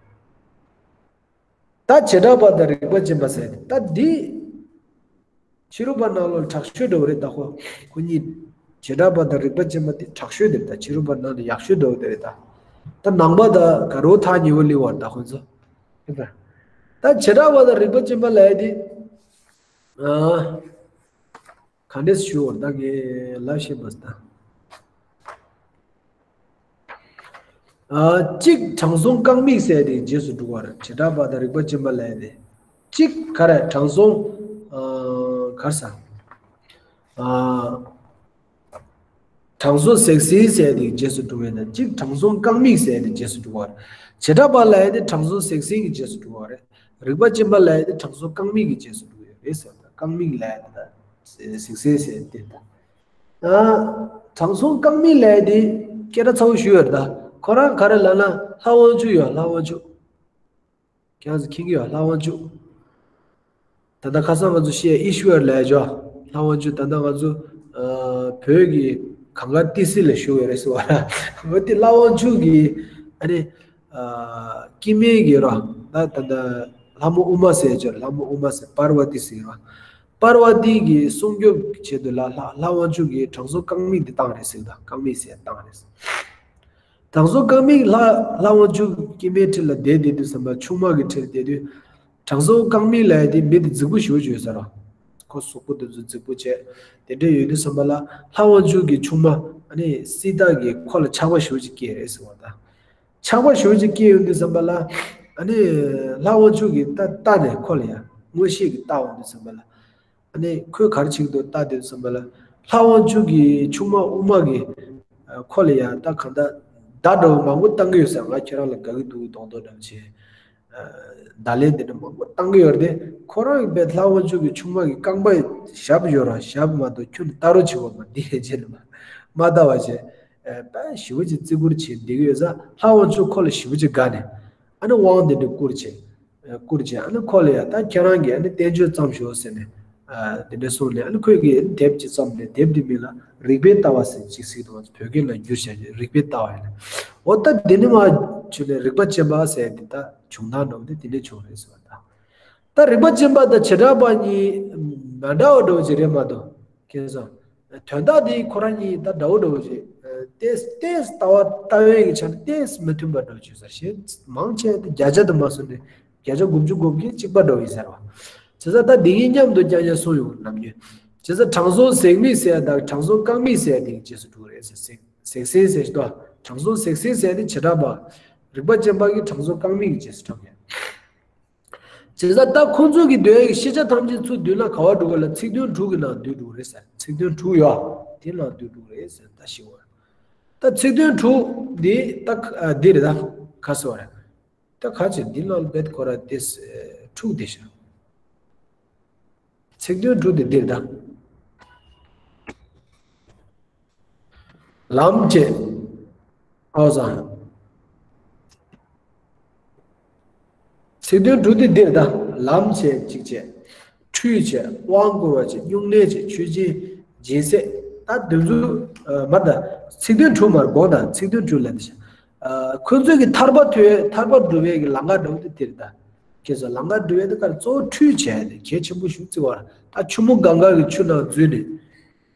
ད་བྱེ་བྲག་པ་དང་རིགས་པ་ཅན་པ་ཟེར་ད་འདི། ཕྱི་རོལ་པ་ནང་ལོགས་དྲག་ཤོས་འདྲ་བོ་རེད་ད་ཁོ། ཁོ་གཉིས། བྱེ་བྲག་པ་དང་རིགས་པ་ཅན་པ་དེ་དྲག་ཤོས་དེ་རེད་ད། ཕྱི་རོལ་པ་ནང་ནས་ཡག་ཤོས་འདུག་དེ་རེད་ད། ད་ནང་པ་ད་ག་རུ་ཐག་ཉེ་བོ་སླེབས་པ་རེད་ད་ཁོ་ཚོ། ད་བྱེ་བྲག་པ་དང་རིགས་པ་ཅན་པ་ལབ་ཡ་དེ། ཨ། ག་འདྲས་ཞུ་བར་ད་ངས་ལབ་ཤེས་མ་སོང་ད། ཨ། གཅིག་དྲང་སྲོང་རྐང་མིག་ཟེར་དེ་རྗེས་སུ་འགྲོ་བ་རེད། བྱེ་བྲག་པ་དང་རིགས་པ་ཅན་པ་ལབ་ཡ་དེ། གཅིག་ག་རེ་དྲང་སྲོང་། ཨ། ག་རེ་ཟ། ཨ། དྲང་སྲོང་གཟེགས་སེང་ཟེར་དེ་རྗེས་སུ་འགྲོ་བས་ན། གཅིག་དྲང་སྲོང་རྐང་མིག་ཟེར་དེ་རྗེས་སུ་འགྲོ་བ་རེད། བྱེ་བྲག་པ་ལབ་ཡ་དེ་དྲང་སྲོང་གཟེགས་སེང་གི་རྗེས་སུ་འགྲོ་བ་རེད། རིགས་པ་ཅན་པ་ལབ་ཡ་དེ་དྲང་སྲོང་རྐང་མིག་གི་རྗེས་སུ་འགྲོ་ཡ་རེད་ཟེར་བ་དང་། རྐང་མིག་ལབ་ཡ་དེ་དང་། གཟེགས་སེང་ཟེར་དེ་དང་། ཨ། དྲང་སྲོང་རྐང་མིག་ལབ་ཡ་དེ་སྐད་གྲགས་ཚ་བོ་ཞུ་ཡ་རེད་ད། ཁོ་རང་ག་རེ་ལབ་ན་ལྷ་དབང་ཕྱུག་ཡོད། ལྷ་དབང་ཕྱུག་ཁྱེད་རང་ཚོ་མཁྱེན་གྱི་ཡོད། ལྷ་དབང་ཕྱུག་ད་ལྟ་ཁ་སང་ང་ཚོ་བཤད་ཨི་ཤྭ་ར་ལབ་ཡ་ཅོ། ལྷ་དབང་ཕྱུག་ད་ལྟ་ང་ཚོ་ཨ། བོད་ཀྱི་གངས་དཀར་ཏི་སེ་ལ་བཞུགས་ཡོད་རེད་ཟེར་བ་ར། འོ་དེ་ལྷ་དབང་ཕྱུག་གི་ཨ་ནི་ཨ། སྐྱེ་དམན་གྱི་ར། ད་ད་ལྟ་ལྷ་མོ་ཨུ་མ་ཟེར་ཅོ། ལྷ་མོ་ཨུ་མ་ཟེར། པར་བ་ཏི་ཟེར་ར། པར་བ་ཏི་གི་སྲུང་སྐྱོབ་ཆེད་དུ་ལ་ལྷ་ལྷ་དབང་ཕྱུག་གིས་དྲང་སྲོང་རྐང་མིག་འདི་བཏང་རེད་ཟེར། ད་རྐང་མིག་ཟེར་བཏང་རེད་ཟེར། དྲང་སྲོང་རྐང་མིག་ལྷ་ལྷ་དབང་ཕྱུག་སྐྱེ་དམན་ཁྲི་ལ་བསྡད་བསྡད་དུས་ཙམ་པ། ཆུང་མ་གི་ཁྲིར་བསྡད་དུས། དྲང་སྲོང་རྐང་མིག་ལབ་ཡ་དེ་མི་དེ་རྫིག་པོ་ཞེ་པོ་ཅིག་ཡོད་ས་ར། ཁོ་གཟུགས་པོ་དེ་ཚོ་རྫིག་པོ་བྱས། དེ་འདྲ་ཡོད་དུས་ཙམ་པ་ལ་ལྷ་དབང་ཕྱུག་གི་ཆུང་མ་ཨ་ནི་སྲིད་ཐར་གྱིས་ཁོ་ལ་ཆགས་པ་ཞེ་པོ་ཅིག་སྐྱེས་རེད་ཟེར་བ་དང་། ཆགས་པ་ཞེ་པོ་ཅིག་སྐྱེས་ཡོང་དུས་ཙམ་པ་ལ། ཨ་ནི་ལྷ་དབང་ཕྱུག་གིས་ད་ལྟ་ནས་ཁོ་ལ་ཡ་མངོན་ཤེས་ཀྱིས་ལྟ་འོང་དུས་ཙམ་པ་ལ། ཨ་ནི་ཁོས་ག་རེ་བྱེད་ཀྱི་འདུག་ལྟ་དུས་ཙམ་པ་ལ། ལྷ་དབང་ཕྱུག་གི་ཆུང་མ་ཨུ་མ་གིས་ཨ། ཁོ་ལ་ཡ་ད་གང་ལྟར་མདའ་འདྲ་བོ་མང་པོ་བཏང་གི་ཡོད་ས། ང་ཁྱེད་རང་ལ་དགའ་གི་འདུག་མདོག་མདོག་འདྲ་བོ་བྱས། ཨ། མདའ་ལན་དེ་འདྲ་མང་པོ་བཏང་གི་ཡོད་རེད་དེ། ཁོ་རང་གི་བས་ལྷ་དབང་ཕྱུག་གི་ཆུང་མ་གི་རྐང་པ་ཞབས་ཡོད་ར། ཞབས་མ་གཏོགས་ཁྱོན་ནས་ལྟ་རོགས་བྱེད་པ་མ་འདི་ཡན་ཆད་ནས་མ་མ་ལྟ་བ་བྱས། ཨ། དཔེ་ཞེ་པོ་ཅིག་བརྩི་བཀུར་བྱེད་བསྡད་ཀྱི་ཡོད་ས། ལྷ་དབང་ཕྱུག་ཁོ་ལ་ཞེ་པོ་ཅིག་དགའ་ནས། ཨ་ནི་དབང་དེ་འདྲ་བསྐུར་བྱས། བསྐུར་བྱས། ཨ་ནི་ཁོ་ལ་ཡ་ད་ཁྱེད་རང་གིས་ཨ་ནི་བསྟན་བཅོས་བརྩམས་ཤོག་ཟེར་ནས། ཨ། དེ་འདྲ་གསུངས་ནས། ཨ་ནི་ཁོས་ཀྱིས་དེབ་ཅིག་བརྩམས་ནས། དེབ་དེ་མིང་ལ་རིག་པའི་ལྟ་བ་ཟེར་ཅིག་ཟེར་འདུག་བོད་སྐད་ལ་བསྒྱུར་བྱས་རིག་པའི་ལྟ་བ་ཡིན་ན། འོ་ད་འདི་ནི་མ་བྱུང་ནས་རིགས་པ་ཅན་པ་ཟེར་དེ་ད་བྱུང་སྟངས་འདྲ་བོ་དེ་དེ་འདྲ་བྱུང་རེད་ཟེར་བ་ད། ད་རིགས་པ་ཅན་པ་དང་བྱེ་བྲག་པ་གཉིས་མ་འདྲ་བ་འདྲ་བོ་ཅིག་རེད་མ་གཏོགས། མཁྱེན་སོང་། དོན་དག་དེ་ཁོ་རང་གཉིས་ད་འདྲ་བོ་འདྲ་བོ་ཅིག་ཏེས་ཏེས་ལྟ་བ་ལྟ་བའི་གི་ཆ་ནས་ཏེས་མི་མཐུན་པ་འདྲ་བོ་ཅིག་ཟེར་ཞེས། མང་ཆེ་བ་དེ་བརྒྱ་ཆ་དུ་མ་སོང་ནས་བརྒྱ་ཆ་དགུ་བཅུ་གོ་བརྒྱད་གཅིག་པ་འདྲ་བོ་ཡིན་ཟེར་བ། བྱས་ཙང་ད་འདི་གཉིས་མཉམ་དུ་རྐྱང་རྐྱང་གསུངས་ཡོང་ནམ་རྒྱུན། བྱས་ཙང་དྲང་སྲོང་གཟེགས་མིག་ཟེར་དང་དྲང་སྲོང་རྐང་མིག་ཟེར་དེ་གི་རྗེས་སུ་འགྲོ་གི་རེད་ཟེར། གཟེགས་གཟེགས་སེང་ཟེར་ཞིག་ཏོ། དྲང་སྲོང་གཟེགས་སེང་ཟེར་དེ་བྱེ་བྲག་པ། རིགས་པ་ཅན་པ་གི་དྲང་སྲོང་རྐང་མིག་གི་རྗེས་སུ་འགྲོ་གི་རེད། བྱས་ཙང་ད་ཁོང་ཚོ་གི་འདོད་ཡག་གི་ཤེས་བྱ་ཐམས་ཅད་ཚུར་བསྡུས་ན་ག་བ་འགྲོ་གི་ལ། ཚིག་དོན་དྲུག་གི་ནང་བསྡུས་འགྲོ་གི་རེད་ཟེར། ཚིག་དོན་དྲུག་ཡོད། དེ་ནང་བསྡུས་འགྲོ་གི་རེད་ཟེར་ད་ཤི་བར། ད་ཚིག་དོན་དྲུག་འདི་ད་ཨ་འདི་རེད་ད། ག་ཟེར་བ་རེད། ད་ག་ཅེ་འདི་ནང་ལ་བེད་ཁོ་ར་དེ་དྲུག་དེ་ཤ། ཚིག་དོན་དྲུག་དེ་འདིར་ད། ལམ་བྱེད། ཨོ་ཟ། ཚིག་དོན་དྲུག་དེ་འདིར་ད། ལམ་བྱེད་གཅིག་བྱེད། ཁྲུས་བྱེད། དབང་བསྐུར་བ་བྱེད། སྨྱུང་གནས་བྱེད། མཆོད་སྦྱིན་སྦྱིན་སྲེག་ད་འདི་ཚོ་མར་ད། ཚིག་དོན་དྲུག་མར་དགོངས་དང་། ཚིག་དོན་དྲུག་ལ་འདི་བྱ། ཁོ་ཚོས་ཀྱི་ཐར་པ་ཐོས། ཐར་པ་སྒྲུབ་པའི་གི་ལམ་ཁ་འདྲ་བོ་དེ་འདིར་ད། ཁྱེད་ཚོ་ལམ་ཁ་འགྲོ་བའི་དུས་ཀར་གཙོ་བོ་ཁྲུས་བྱས་ཏེ་གལ་ཆེན་པོ་ཞིག་བརྩི་བ་རེད། ད་ཆུ་མོ་གངྒཱ་གི་ཆུ་ནང་འཛུལ་ནས།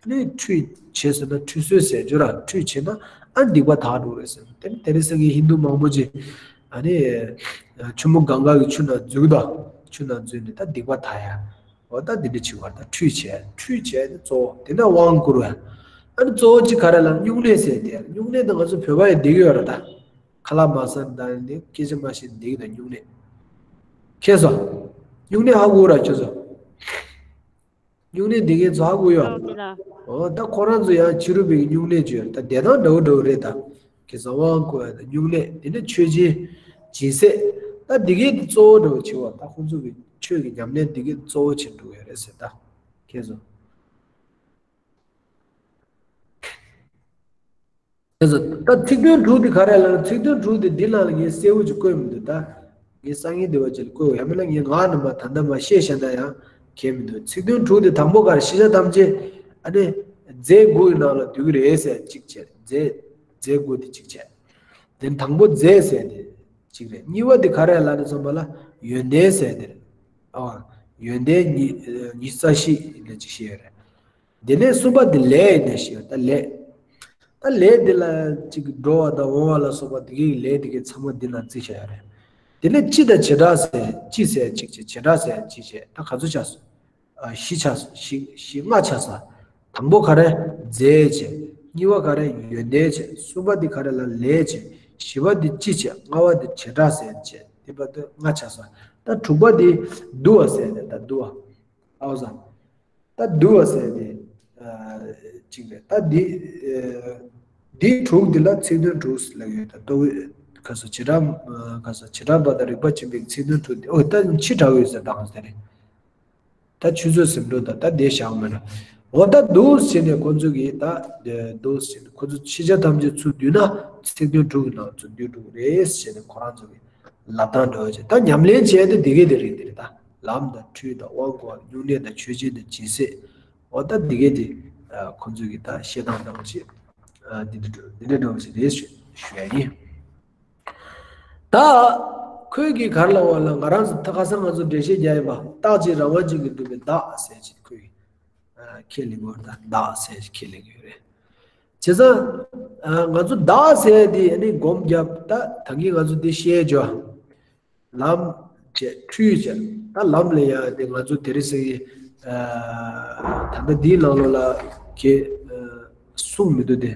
ཨ་ནི་ཁྲུས་བྱས་ཟེར་ན་ཁྲུས་གསོལ་ཟེར་རྒྱུ་ར། ཁྲུས་བྱས་ན་ཨ་སྡིག་པ་དག་འགྲོ་རེད་ཟེར། དེ་ནི་དེ་རིང་སང་གི་ཧིན་དུ་མང་པོ་ཅིག་ཨ་ནི་ཆུ་མོ་གངྒཱ་གི་ཆུ་ནང་འཛུལ་ད། ཆུ་ནང་འཛུལ་ནས་ད་སྡིག་པ་དག་ཡ། འོ་ད་འདི་འདྲ་བྱེད་པ་ད་ཁྲུས་བྱས། ཁྲུས་བྱས་ཏེ་གཙོ་བོ་དེ་ནས་དབང་བསྐུར་བ། ཨ་ནི་གཙོ་བོ་གཅིག་ག་རེ་ལབ་ན་སྨྱུང་གནས་ཟེར་ཏེ། སྨྱུང་གནས་ད་ང་ཚོ་བོད་པ་ཡི་འདི་གི་ཡོད་ར་ད། ཁ་ལག་མ་ཟ་ནས་ད་ནི་སྐད་ཆ་མ་བཤད་འདི་གི་ད་སྨྱུང་གནས། ཁྱེད་ཚོ། སྨྱུང་གནས་ཧ་གོ་ར་ཁྱོད་ཚོ། སྨྱུང་གནས་འདི་གའི་ཚོ་ཧ་གོ་ཡོད། ཨོ་དེ་ལ། ཨོ་ད་ཁོ་རང་ཚོ་ཡང་ཕྱི་རོལ་པའི་སྨྱུང་གནས་བརྗོད་ད་བསྡད་སྟངས་འདྲ་བོ་འདྲ་བོ་རེད་ད། ཁྱེད་ཚོ་དབང་བསྐུར་བ་དང་སྨྱུང་གནས་དེ་ནས་མཆོད་སྦྱིན། སྦྱིན་སྲེག་ད་འདི་གའི་གཙོ་བོ་འདྲ་བོ་བྱེད་པ་ད་ཁོང་ཚོ་གི་ཆོས་ཀྱི་ཉམས་ལེན་འདི་གའི་གཙོ་བོ་བྱེད་འགྲོ་གི་ཡོད་རེད་ཟེར་ད། ཁྱེད་ཚོ། ད་ཚིག་དོན་དྲུག་དེ་ག་རེ་ལབ་ན། ཚིག་དོན་དྲུག་དེ་འདི་ནང་ལ་ངས་གསལ་བོ་ཅིག་བཀོད་མི་འདུག་ད་ངས་སང་ཉིན་དེ་བ་ཅིག་ལ་བཀོད། ཡང་མིན་ན་ངས་ངག་ནས་མར་ད་ལྟ་མར་བཤད་བཞག་ན་ཡང་གལ་མི་འདུག་ཚིག་དོན་དྲུག་དེ་དང་པོ་ག་རེ། ཤེས་བྱ་ཐམས་ཅད་ཨ་ནི་རྫས་དགུ་ཡི་ནང་ལ་འདུས་ཀྱི་རེད་ཟེར་གཅིག་བྱས། རྫས་རྫས་དགུ་དེ་གཅིག་བྱས། དེ་དང་པོ་རྫས་ཟེར་དེ་གཅིག་རེད། གཉིས་པ་དེ་ག་རེ་ལབ་ན་ཚང་མ་ལ་ཡོན་ཏན་ཟེར་དེ་རེད། ཨ། ཡོན་ཏན་ཉི་ཉི་ཤུ་རྩ་བཞི་ལ་གཅིག་བཤད་ཡོད་རེད། དེ་ནས་གསུམ་པ་དེ་ལས་ཡིན་ནས་ཞེས་པ་ད་ལས། ད་ལས་དེ་ལ་ཅིག་འགྲོ་བ་དང་འོང་བ་ལ་སོགས་པ་དེ་གའི་ལས་དེ་གའི་ཚང་མ་འདི་ན་བརྩི་བྱ་ཡ་རེད། དེ་ནས་སྤྱི་དང་བྱེ་བྲག་ཟེར། སྤྱི་ཟེར་གཅིག་བྱས། བྱེ་བྲག་ཟེར་གཅིག་བྱས། ད་ག་ཚོད་ཆགས་སོང་། ཨ། བཞི་ཆགས་སོང་། བཞི་བཞི་ལྔ་ཆགས་སོང་། དང་པོ་ག་རེ། རྫས་བྱས། གཉིས་པ་ག་རེ། ཡོན་ཏན་བྱས། གསུམ་པ་འདི་ག་རེ་ལ། ལས་བྱས། བཞི་པ་འདི་སྤྱི་བྱས། ལྔ་པ་འདི་བྱེ་བྲག་ཟེར་བྱས། དེ་བར་དུ་ལྔ་ཆགས་སོང་། ད་དྲུག་པ་འདི་བསྡུ་བ་ཟེར་ནས། ད་བསྡུ་བ། ཨའོ་ཟ། ད་བསྡུ་བ་ཟེར་དེ། ཨ། གཅིག་རེད། ད་འདི། ཨ། འདི་དྲུག་འདི་ལ་ཚིག་དོན་དྲུག་ལབ་ཡོད། ད་ལྟོ་ག་ས། བྱེ་བྲག་ག་ས། བྱེ་བྲག་པ་དང་རིགས་པ་ཆེན་པོའི་ཚིག་དོན་དྲུག་འདི། ཨོ། ད་ཕྱི་དྲག་ཡོད་ཟེར་དང་ཟེར་རེད། ད་ཆུ་ཚོད་ཟིན་འགྲོ། ད་ད་འདི་བཞག་མེད་ན། འོ། ད་འདུག་བྱས་ནས་ཁོ་ཚོ་གིས་ད་འདུག་བྱས་ནས་ཁོ་ཚོ་ཤེས་བྱ་ཐམས་ཅད་ཚུར་བསྡུས་ན་ཚིག་དོན་དྲུག་གི་ནང་ཚུར་བསྡུས་འགྲོ་གི་རེད་ཟེར་ནས་ཁོ་རང་ཚོ་གིས་ལབ་སྟངས་འདྲ་བོ་ཅིག་ད་ཉམས་ལེན་བྱས་ཏེ་འདི་གས་དེ་རིགས་དེ་རེད། ད་ལམ་དང་འཕྲུལ་དང་དབང་བསྐུར་བ་དང་སྨྱུང་གནས་དང་ཆོས་ཅན་དང་སྦྱིན་སྲེག་འོ། ད་འདི་གས་དེ་ཁོ་ཚོ་གིས་ད་བཤད་སྟངས་འདྲ་བོ་ཅིག་འདི་འདྲ་འདི་འདྲ་འདྲ་བོ་ཅིག་རེད་ཞུ་ཞུ་ཡ་ཡིན། ད་ཁོས་གིས་ག་རེ་ལབ་པ་ལ། ང་རང་ཚོ་ད་ཁ་སང་ང་ཚོ་འགྲེལ་བཤད་རྒྱག་ཡིན་པ། རྟག་གཅིག་རང་དབང་ཅན་གྱིས་གྲུབ་པའི་བདག་ཟེར་ཅིག་ཁོས་ཁས་ལེན་གྱི་ཡོད་རེད། ད་བདག་ཟེར་ཅིག་ཁས་ལེན་གྱི་ཡོད་རེད། བྱས་ཙང་ང་ཚོ་བདག་ཟེར་དེ་ཨ་ནི་སྒོམ་བརྒྱབ། ད་ད་གིན་ང་ཚོ་འདི་བཤད་བྱས། ལམ་བྱས། འཕྲུལ་བྱས། ད་ལམ་ལ་ཡ་དེ་ང་ཚོ་དེ་རིང་སང་ཉིན། ཨ། ད་ལྟ་འདིའི་ནང་ལོགས་ལ་གས། ཨ། གསུངས་མི་འདུག་སྟེ།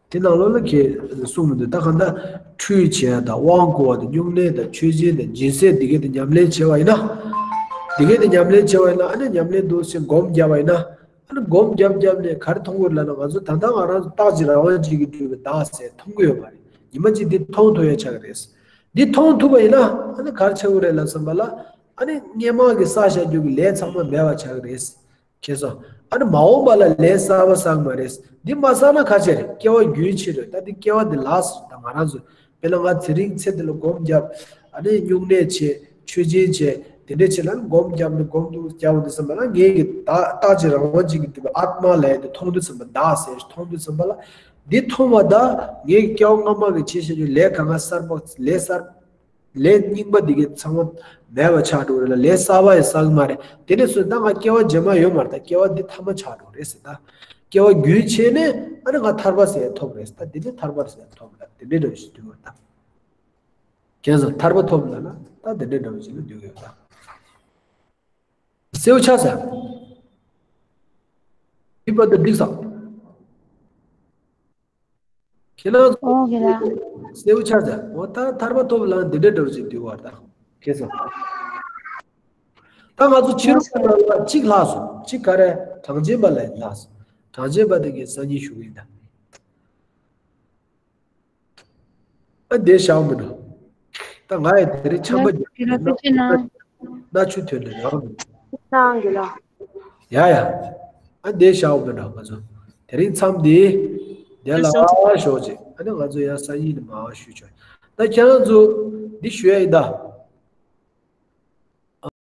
དེ་ནང་ལོགས་ལ་གས་གསུངས་མི་འདུག་ད་གང་ལྟར་འཕྲུལ་བྱས་དང་དབང་བསྐུར་བ་དང་སྨྱུང་གནས་དང་ཆོས་ཅན་དང་སྦྱིན་སྲེག་འདི་གས་དེ་ཉམས་ལེན་བྱས་པ་ཡིན་ན། འདི་གས་དེ་ཉམས་ལེན་བྱས་པ་ཡིན་ན། ཨ་ནི་ཉམས་ལེན་འདུག་སེ་སྒོམ་བརྒྱབ་པ་ཡིན་ན། ཨ་ནི་སྒོམ་བརྒྱབ་བརྒྱབ་ནས་ག་རེ་མཐོང་གི་ཡོད་ལབ་ན། ང་ཚོ་ད་ལྟ་ང་རང་ཚོ་རྟག་གཅིག་རང་དབང་ཅན་གྱིས་གྲུབ་པའི་བདག་ཟེར་མཐོང་གི་ཡོད་མ་རེད། ཉི་མ་གཅིག་འདི་མཐོང་ཐུབ་ཡ་ཆགས་ཀྱི་རེད། འདི་མཐོང་ཐུབ་པ་ཡིན་ན། ཨ་ནི་ག་རེ་ཆགས་ཀྱི་རེད་ལབ་བསམ་པ་ལ། ཨ་ནི་སྔས་མ་གི་བསགས་བཞག་རྒྱུ་གི་ལས་ཚང་མ་མེད་པ་ཆགས་ཀྱི་རེད། མཁྱེན་སོང་། ཨ་ནི་མ་འོངས་པ་ལ་ལས་གསར་པ་བསགས་མ་རེད། འདི་མ་བསགས་ན་ག་བྱས་རེད། སྐྱེ་བ་རྒྱུན་ཆད་རེད། ད་འདི་སྐྱེ་བ་འདི་ལས་སོང་། ད་ང་རང་ཚོ་དཔེར་ན་ང་དེ་རིང་ཚེ་འདི་ལ་སྒོམ་བརྒྱབ། ཨ་ནི་སྨྱུང་གནས་བྱས། ཆོས་ཅན་བྱས། དེ་འདྲས་བྱས་ལ་ནི་སྒོམ་བརྒྱབ་ནས་སྒོམ་དུ་བརྒྱབ་འོང་དུས་ཙམ་པ་ལ། ངེད་ཀྱི་བདག་རྟག་གཅིག་རང་དབང་ཅན་གྱིས་གྲུབ་པའི་ཨཱཏྨ་ལབ་ཡ་དེ་མཐོང་དུས་ཙམ་པ། བདག་ཟེར་མཐོང་དུས་ཙམ་པ་ལ། འདི་མཐོང་བ་དང་ངེད་ཀྱི་སྐྱེ་བ་སྔ་མ་གི་བྱས་བཞག་རྒྱུ་ལས་གང་ག་གསར་པ། ལས་གསར། ལས་རྙིང་པ་འདི་གའི་ཚང་མ་མེད་པ་ཆགས་འགྲོ་གི་རེད་ལ། ལས་གསར་པ་ཡང་བསགས་ཀྱི་མ་རེད། དེ་ནས་བཟུང་ད་ང་སྐྱེ་བ་རྗེས་མ་ཡོད་མ་རེད། ད་སྐྱེ་བ་འདི་ཐ་མ་ཆགས་འགྲོ་གི་རེད་ཟེར། ད་སྐྱེ་བ་རྒྱུན་ཆད་ནས་ཨ་ནི་ང་ཐར་པ་ཟེར་ཐོབ་རེད་ཟེར། ད་འདི་ནས་ཐར་པ་ཟེར་ཐོབ་རེད། དེ་འདྲའི་འདྲ་བོ་ཞིག་འདུག་ག་ད་ཁྱེད་ཚོ་ཐར་པ་ཐོབ་ལ་ན། ད་དེ་འདྲའི་འདྲ་བོ་ཞིག་ལ་འདུག་གི་ཡོད་ད། གསལ་པོ་ཆགས་ས། འདི་བར་དུ་འགྲིག་སོང་། ཁྱེད་རང་ཚོ། ཨོ་དགེ་ལགས། གསལ་པོ་ཆགས་ཚར། འོ་ད་ཐར་པ་ཐོབ་ལ་འདི་འདྲའི་འདྲ་བོ་ཅིག་འདུག་བ་ད། ཁྱེད་ཚོ། ད་ང་ཚོ་ཕྱི་རོལ་པ་ལ་གཅིག་ལྷག་སོང་། གཅིག་ག་རེ། གྲངས་ཅན་པ་ལ་ལྷག་སོང་། གྲངས་ཅན་པ་དེ་གའི་སང་ཉིན་ཞུ་གི་ཡིན་ད། ཨ་འདི་བཞག་མི་འགྲོ། ད་ང་ཡི་དེ་རིང་ཆམ་པ་རྒྱག་གི་ཡིན་ན། ཁྱེད་རང་ཚོ་ཕྱི་ནང་། ན་ཆུ་ཐོན་ནས་རང་མི། ནང་གི་ལ། ཡ་ཡ། ཨ་འདི་བཞག་མི་འགྲོ། ང་ཚོ་དེ་རིང་མཚམས་འདི་འདི་ལ་ཞོག་ཅིག་ཨ་ནི་ང་ཚོ་ཡང་སང་ཉིན་ནས་མར་ཞུ་ཆོག་ད་ཁྱེད་རང་ཚོ་འདི་ཞུ་ཡ་ཡིན་ད།